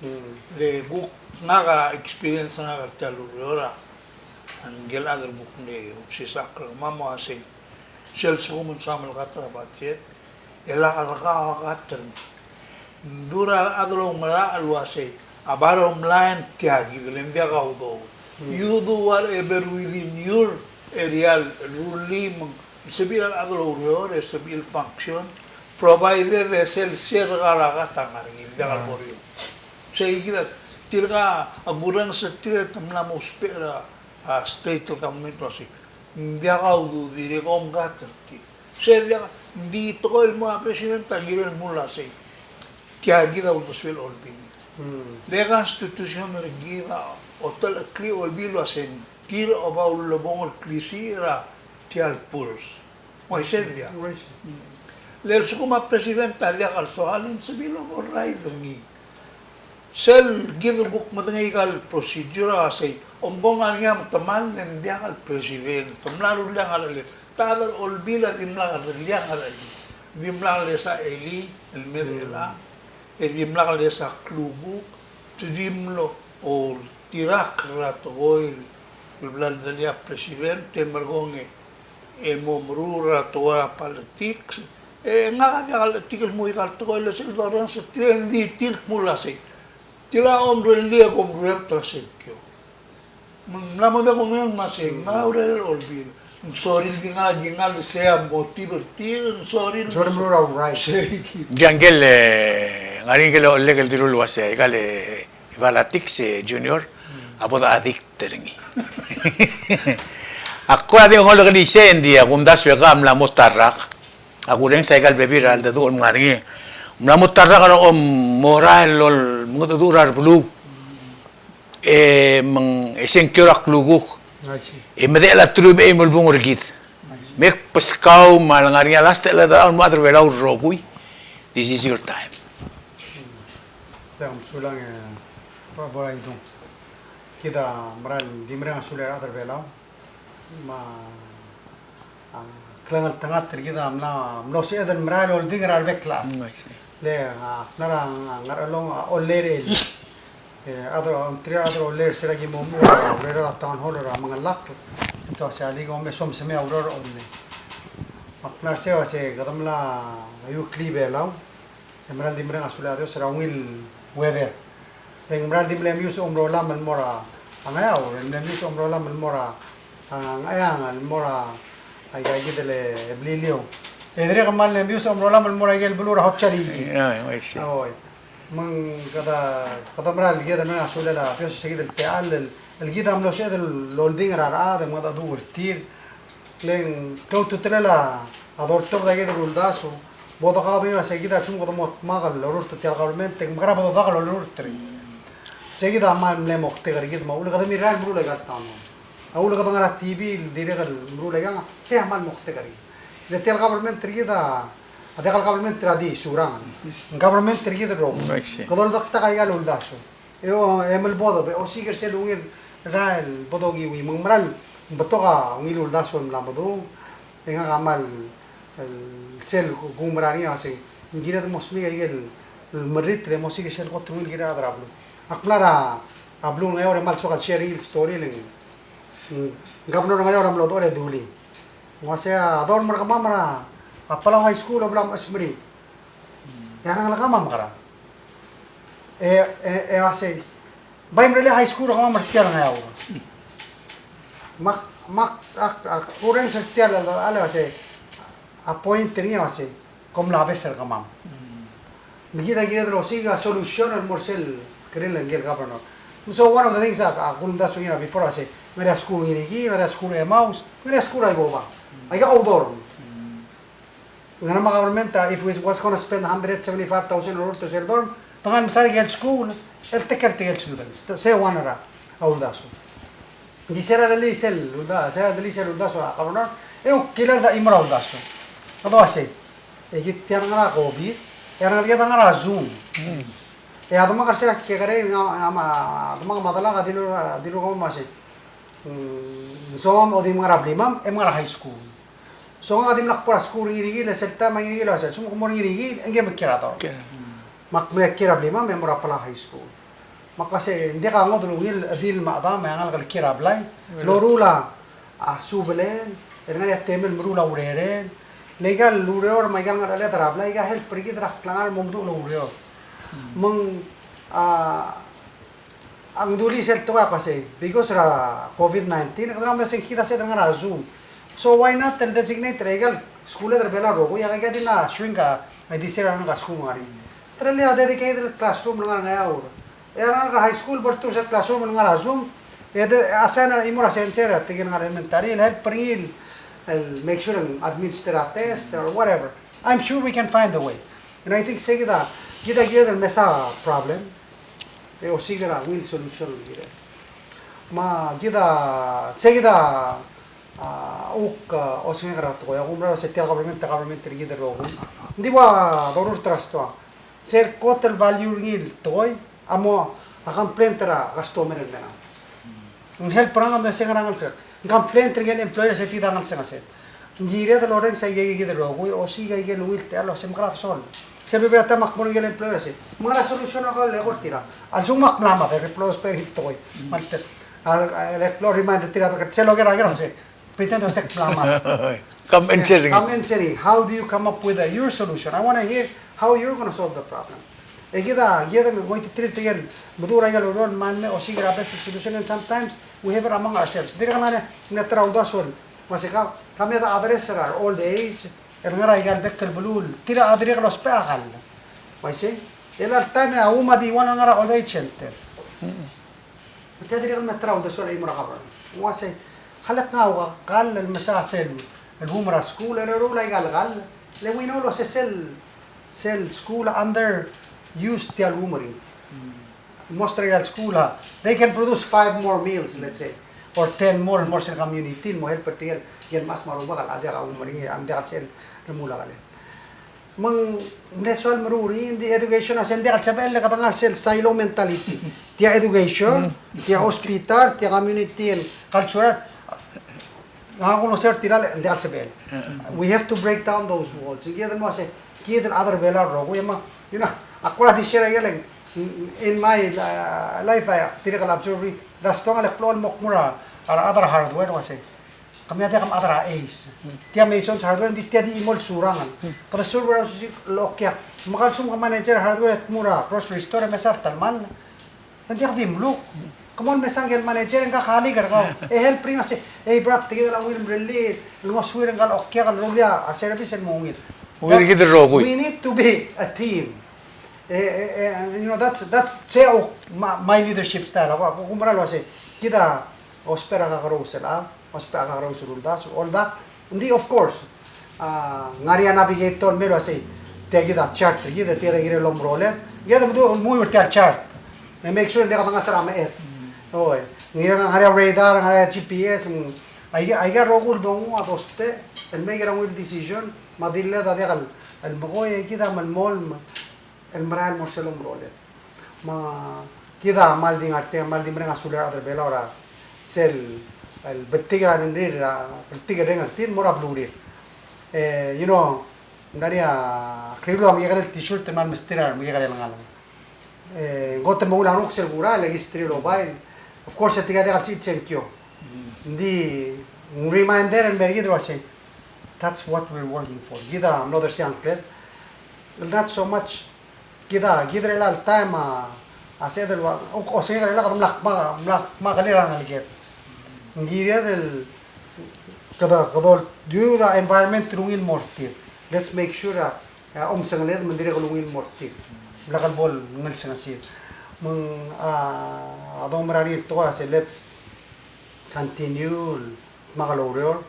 Mm. Le kuk ngak a experience er ngak er tia el ureor a ngike el chad el kuk mle obsesakl er kemam a uasei, sel lsekum ng soam el cut er a budget, e lak a rekau a cut er ngii. Ng dura el chad el oungerachel el uasei, a bottom line tia kid el ng diak a udoud. Mm. You do whatever within your area el rullii me ng sebechir a rechad el oureor, e sebechir el function, provided e sel share er a kat a ngar er ngii, ng diak el bo er eou. Sei kid a, tirka a kurrenges er tir e te mla mo ousbech er a, a state el government el uasei, ng diak a ududir e kom cut er tir. Sei diak, ng di tekoi el mo a president a kirel el mle uasei. Tia kid a uldesuel a Olbiil. Mm. Le constitution er kid a otelechekl a Olbiil el uasei ng tir a oba ulebongel el klisiich er a tia el purse. Uaisei ng diak. Uaisei. Mm. Le lsekum a president a diak el soal e ng sebechir el override er ngii. Sel kid el kuk medengei aika el procedure a uasei, omko ng ngar er ngii a metemall e ng diak el president. Te mla rullii a ngerchelel. Tia el Olbiil a dimlak rullii a ngerchelel. Dimlak lesa elii el mer chelechang. E dimlak lesa klukuk, te di mlo oltirakl er a tekoi el bla ledelii a president, e merekong e mo meruul er a tekoi er a politics, e ngak a diak el chetik el mui aika el tekoi el sel dorrenges er tir e ng di tir el kmo uasei. Tir a omrullii e kom ruebet er a sengkio. Me ng mla mo diak kongei el uasei, ng ngar er a urerel a Olbiil. Ng sorir el di ngar, di ngar er sei a motive er tir, ng sorir el. Sorir el meruul a right. Sei kid. Ng diak ngike el, e, ngar er ngii ngike el ollek el dilu el uasei, aika el, e, politics, e, Junior, a bo de addict er ngii. Ak kora di ngolek el isei, ng di a kumdasu e ke mla mo ta el rak. A kurrenges aika el bebil er a cheldecheduch el ngar er ngii. Mla mo ta el rak er a omerael el mengedecheduch er a rebeluu. E meng, e sengkio er a klukuk. I see. E medechel a truich me a eim el bung er kid. I see. Me kbeskau me a lengar er ngii a last el chad el mo chad er a Belau el rokui. This is your time. Te mesulang, e, Boraidung. Kid a merael di mereng a sulir a rechad er a Belau. Me a, a, klengeltengat er kid a mla, mlo sebeched el merael el oldingel er a rebek el chad. Mm, I see. Le, a, ngar er a, a, Ngarchelong a ollei er elii. E, a rechad er a, ongtir a rechad er a ollei er se er a ki mo omuchel er a urerel a town hall er a Mengelakl. Te uasei a lak kom me somesemei a ureor er a ollei. Me ak mla er sei uasei kede mla iuklii Belau. E mera el di mereng a sulel a Dios er a ungil weather. E ng mera el di mle meius a omerolam el mo er a Ngeaur, e mle meius a omerolam el mo er a, a, Ngcheangel, el mo er a, aika kid el Beliliou. E dirrek el kmal mle mbius a omerolam el mo er a ikel beluu er a Hotsarihie. Oi, oi, oi, sei. Oi. Me ng kede, kede mera el kid el mera el sulel a Dios, se kid el techall el, el kid a mlo sebeched el oldingel er a rechad e mengedecheduch er tir. Le ng klou a ultutelel a doltobed a kid el uldasu. Bo dokaodengei el uasei kid a lsekum kede mo dmak el orurt er tia el government, e ng mekera bo dodak el orurt er ngii. Se kid a kmal mle moktek er kid me a uchul e kede mirrael el meruul aika el town hall. A uchul e kede ngar er a T V el dirrek el meruul aikang, sei a kmal moktek er kid. Le tia el government er kid a, a diak el government er a di Surangel. Government er kid el rokui. I see. Kede oldak aika el uldasu. E o, e melbodeb, e osiik er sel ungil rael el bo dokiu, me ng meral betok a ungil uldasu el mla medung, e ngak a kmal, el, sel ku, kumerang er ngii a uasei, ng kired el mo smiik aike el, el merritel e mo osiik er sel kot el ungil kired el chad er a beluu. Ak mla er a beluu er a Ngeaur e kmal soak el share er ngii el story el ng, ng governor er a Ngeaur a mlo dechor e dulii. Ng uasei a dorm er kemam er a, a Palau High School a bla mechesmerii. E a rengalek a mla mekerang. E, e, e uasei, bai merellii a high school er kemam er tia el Ngeaur. Me ak, me ak, ak, ak kurrenges er tia el, el, el uasei, a point er ngii a uasei, kom mla obes er kemam. Me kid a kired el osiik a solution el mo er sel kirel ngike el governor. So one of the things a, a kulemdasu er ngii er a before a uasei, ngar er ngii a skuul er ngii, ngar er ngii a skuul er a Emmaus, ngar er ngii a skuul er a Iboba. Aika a dorm. Ngera me a government a, if we was gonna spend hundred seventy-five thousand el orurt er sel dorm, te ngar er ngii a mesa er aike el skuul el take care er tirke el students. Te, sei one er a uldasu. Ng di se er a delii sel ulda, se er a delii sel uldasu a governor, e ng kilel a chimo er a uldasu. Kede uasei, e kid tia el ngar er a COVID, e a rengalek a ngar er a Zoom. E a demak er sel kekerei, ng, a, a, a demak me a delak a dilu, dilu er kemam el uasei, mm, soam a di mo ngar er a blimam, e mo ngar er a high school. So ngak a dimlak bo er a skuul er Ngirikiil, e sel taem a Ngirikiil a uasei, lsekum ke mo er Ngirikiil, e ng kiei me kiei er a dorm. Kiei. Me ak mle kiei er a blimam, e mo er a Palau High School. Me ak uasei, ng diak a ngodech el ungil, el di el mechedam, e a ngalek el kiei er a blai. Loruul a subelel, el ngar er ngii a temel el meruul a urerel. Le aika el ureor me aika el ngerecheled er a blai, aika help er kid er a klengar el mo meduch el oureor. Me ng, a, A ng dulii sel tekoi a uasei, because er a COVID nineteen, e kede mla mesa e ng kid a sebeched el ngar er a Zoom. So why not el designate er aika el skuul er Belau el rokui, e aika di mla shrink a, a di se er a ngalek er a skuul el ngar er ngii. Te rullii a dedicated classroom el ngar er a Ngeaur. E a ngalek er a high school, bo ltuu er sel classroom el ngar er a Zoom, e de, assign er a chimo er a sensei er tirke el ngar er a elementary, el help er ngii el, el make sure el administer a test or whatever. I'm sure we can find a way. And I think se kid a, kid a kired el mesa a problem. E osiik er a ungil solution el kirel. Me kid a, se kid a, a, uk, a, osengek er a tekoi, a kumerang el uasei tia el government, a government er kid el rokui. Ng di ua doruul er a stoa. Sel kot el value er ngii el tekoi, a mo, a complaint er a customer el mei er ngii. Ng help er ngak el mesa e ng ngar er a ngelsek. Ng complain er ngii el employer el uasei tia a ngelsengesel. Ng kired el orrenges aike kid el rokui, osiik aike el ungil techall el uasei mekerang a solution. Sel bebil er a taem ak mo er ngii el employer el uasei, me ngera solution el ko el eko er tir a. A lsekum ak mla mad, e klou a spare el tekoi. Me a le, a le klou a remind er tir a bek el sel oker a ker el uasei, pretend el uasei ak mla mad. Come answer. Come answer. How do you come up with, uh, your solution? I wanna hear how you're gonna solve the problem. E kid a, kid a ngoititerir tirke el meduch er aike el ureor el mei me osiik er a best solution, and sometimes we have it among ourselves. Dirrek el ngar er ngii a ta er a uldasu el uasei ka, ka mei a address er a old age, el ngar er aika el bek el beluu, tir a dirrek el ousbech a kall. Uaisei, el all time a uum a di one el ngar er a old age center. Me tia dirrek el me ta er a uldasu el chimo er a kabelment. Ng uasei, a lak nguu a kall el mesa sel, el uum er a skuul, el eru el aika el kall. Le we know el uasei sel, sel skuul a under use tia el uum er ngii. Most er aika el skuul a, they can produce five more meals, let's say, or ten more, el mo er sel community, el mo help er tirke el, el mechas me a rubak el diak a uum er ngii, a diak el sel remuul a kall. Me ng mle soal meruul er ngii, ng di education a se ng diak el sebechel, le kede ngar er sel silo mentality. Tia education, tia hospital, tia community and cultural. Ng kuk uase er tir a le ng diak el sebechel. We have to break down those walls. Kid el mo se, kid el chad er Belau el rokui me, you know, ak kora di share a ikel, in my, uh, life, a dirrek el observe er a stoang el klou el mo kmu er a rechad er a hardware el uase, kemiu a diak mchad er a Ace. Tia Masons Hardware, ng di tia di chimo el Surangel. Kede serve er a osisiu el okiak. Me a lsekum ke manager er a hardware e te mo er a grocery store e mesa er a telemall, e ng diak di mluk. Ke mo mesang el manager, ngka a colleague er kau. E help er ngii a se, "Hey, Brad, tia kid a ungil el merellii, el ngosuir ngka el okiak el rullii a service el mo ungil." Ungil kid el rokui. We need to be a team. Eh, eh, eh, you know, that's, that's, se a, my, my leadership style. Ak, ak, ak oumera el uasei, kid a ousbech er a kakerous el chad, ousbech a kakerous el uldasu, all that. Ng di, of course, a, ngar er ngii a navigator el mei el uasei, tia kid a chart er kid, tia kid a kirel el omeroled, kired el mo, mo er tia el chart. E make sure ng diak dengasech er a meched. Oi, ng ngar er ngii a radar, ngar er ngii a G P S, mm, aika, aika el rokui el donguu a dousbech el make er a ungil decision, me a dilu el diak el, el mekoi e kid a melemolem el merael el mo er sel omeroled. Me kid a kmal di ngar tiang, kmal di mereng a sulir a rechad er a Belau er a sel, el betik er a rengrir, a betik er a rengrir er tir el mo er a belurir. E, you know, ng ngar er ngii a, ak rirellii a mekekerei el t-shirt el kmal mesterir a mekekerei el ngalek. E, ng kot el menguiu a renguk sel kurael, e le kid a steril el obail. Of course, e tirka a diak el sebechir el sengkio. Ng di, ng reminder el mei er kid el uasei, that's what we're working for. Kid a mlo dersii a ngkled. Not so much. Kid a, kid er chelecha el taem a, a sebeched el ua, o, osengek er chelecha kede mla kma, mla kmal clear a rengeleked. Ng kired el, kede, kede oltirakl er a environment el ungil el mo er tir. Let's make sure a, a omsengeled me ng dirrek el ungil el mo er tir. Ng diak el bo el ngelsengesir. Me ng, a, a domerang er ngii el tekoi a se, let's continue el kmal oureor.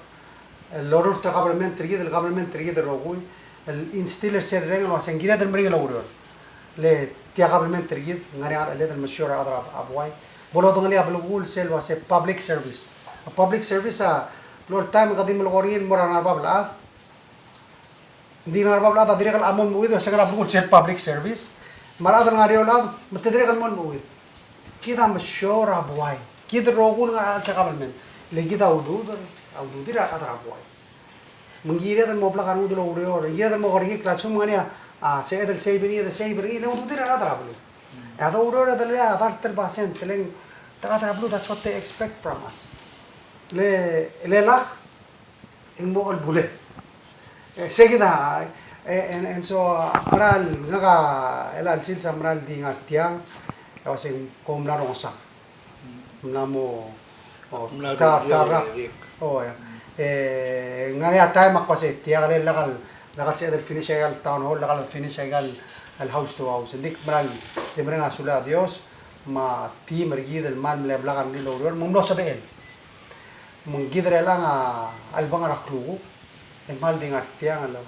El oureor er a kabelment er kid, el kabelment er kid el rokui, el instill er sel reng el uasei ng kired el meringel oureor. Le tia kabelment er kid, ng ngar er ngii a ngerecheled el mesiou er a rechad er a buai. Bo lodengelii a belkul sel uasei public service. A public service a, el taem e kede di melekoi er ngii el mo er a ngar er a bab el chad. Ng di ngar er a bab el chad a dirrek el mo meuid, e se ngar er a belkul sel public service. Me a rechad el ngar er eou el chad, me te dirrek el mo meuid. Kid a mesiou er a buai. Kid el rokui el ngar er a chelsel a kabelment. Le kid a ududir, a ududir a rechad er a buai. Me ng kired el mo blak a rengud el oureor, ng kired el mo kerekikl a lsekum ng ngar er ngii a, a, sebeched el save er ngii, e de save er ngii, le ududir a rechad er a beluu. E a doureor e de lak a dart el basent, le ng, a rechad er a beluu, that's what they expect from us. Le, le lak, e ng mo chelebuled. E, se kid a, e, and, and so, a, mera el, ngak a, chelecha el sils a mera el di ngar tiang, e uasei ng ko mla rongesak. Mla mo, o, mla ta, rullii ta a rak. O, ia. E, ngar er ngii a taem a kmo se tia, e le lak el, lak el sebeched el finish aika el town hall, lak el finish aika el, el house to house. Ng di kmal, di mereng a sulel a Dios, me a team er kid el kmal mle blak a rengrir el oureor, me ng mlo sebechel. Me ng kid er chelechang a chelebangel er a klukuk, e kmal di ngar tiang el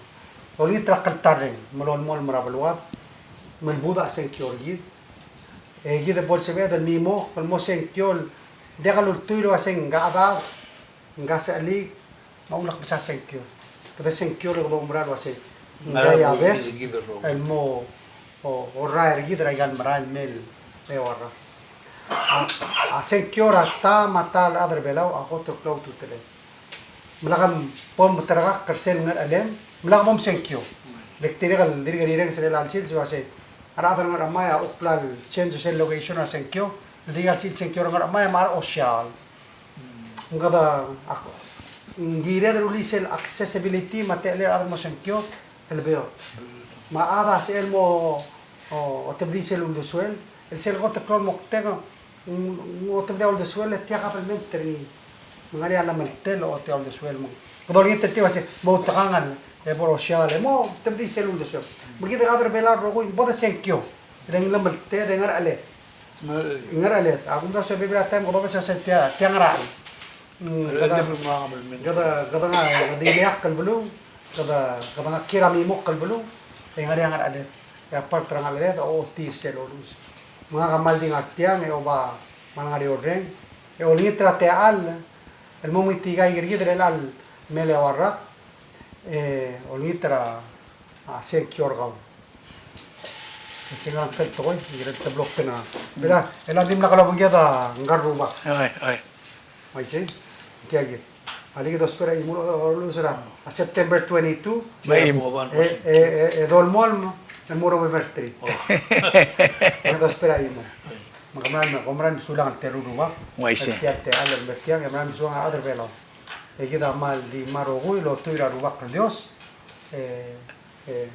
olengit er a kltarreng, me lolemolem er a beluad, me lebudech a sengkio er kid. E kid a bo lsebeched el mimokl el mo sengkio el diak lultuil el uasei ngka a chad, ngka a sechelik, me a ulak mesa sengkio. Kede sengkio el kede oumera el uasei ngka a best el mo, o, orrael er kid er aika el merael el mei el eua el rak. A, a sengkio er a ta me a ta el chad er a Belau a kot el klou a ultutelel. Me lak bo mterekakl er sel ngerechelem, me lak bo msengkio. Le dirrek el, dirrek el rireng sel chelecha el sils el uasei, a rechad er a Ngerchemai a kuk bla el change er sel location er a sengkio, le dirrek el sils sengkio er a Ngerchemai me a re Osiaol. Ng kede, ak, ng kired el rullii sel accessibility me a techellir a rechad el mo sengkio, el beot. Me a chad a sebechel el mo, o, otebedii sel uldesuel, el sel kot el klou el moktek, ng, ng otebedii a uldesuel, e tia kabelment er ngii. Me ng ngar er ngii a llemeltel el ochotii a uldesuel me ng. Kede olengit er tir el uasei, mo outekangel, e bo er a Osiaol, e mo otebedii sel uldesuel. Me kid el chad er a Belau el rokui, bo de sengkio, e de llemeltel, e de ngerecheled. Ngerecheled. A kumdasu e bebil er a taem kede obes el uasei tia, tia ngerachel. Mm, kede, kede, kede ngar, kede ileakl el beluu, kede, kede ngar kiei er a mimokl el beluu, e ngar er ngii a ngerecheled. E a part er a ngerecheled a ochotii er sel oluches. Me ngak a kmal di ngar tiang, e oba kmal ngar er eou el reng, e olengit er a techall el mo mengitikaik er kid er chelecha el mei el eua el rak, e olengit er a, a, sengkio er kau. Sel ngar er ngii a tekoi, e ng teblo kena. Bela, e le ng dimlak lobengked a ngka el rubak. Oi, oi. Uaisei, tia kid. A le kid a ousbech er a chimo el, o, o, o, a September twenty-two. Bai, e, e, e, e dolemolem el mo er a November three. Oh. E kid a ousbech er a chimo. Me kom kmal, kom kmal mesulang er tia el rubak. Uaisei. Tia el techall el mer tiang, e kmal mesulang a rechad er a Belau. E kid a kmal di kmal rokui el otuil er a Rubak el Dios. E, e,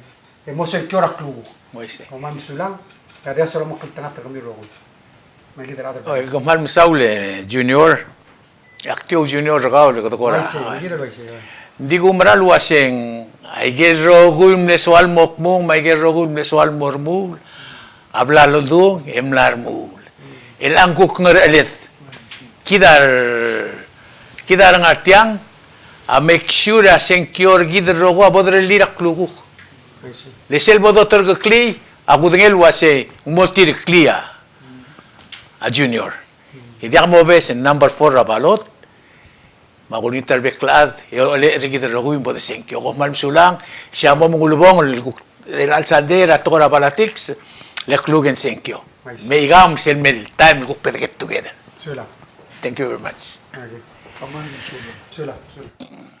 e mo sengkio er a klukuk. Uaisei. Kom kmal mesulang, e a Dios a lomekngeltengat er kemiu el rokui. Oi, kom kmal mesaul e Junior. Ak tiu Junior er kau el kede kora. Uaisei, ng di kumerang el uaseng, aike el rokui el mle soal mo kmung, me aike el rokui el mle soal mo remuul, a bla lodung, e mla remuul. El ng kuk ngerecheled. Kid a, kid a ngar tiang, a make sure a sengkio er kid el rokui a bo derellii er a klukuk. Le sel bo doterkeklii, a kudengei el uasei, ng mo tireklii a Junior. E diak mobes e number four er a balot, me a kulengit er a bek el chad, e olechel er kid el rokui me bo de sengkio. Kom kmal mesulang, se a mo me ng ulebongel el kuk er chelecha el sandei er a tekoi er a politics, le kluk e ng sengkio. Me ikang sel mei el taem el kuk bo de get together. Sulang. Thank you very much. Okay. Kom kmal mesulang. Sulang, sulang.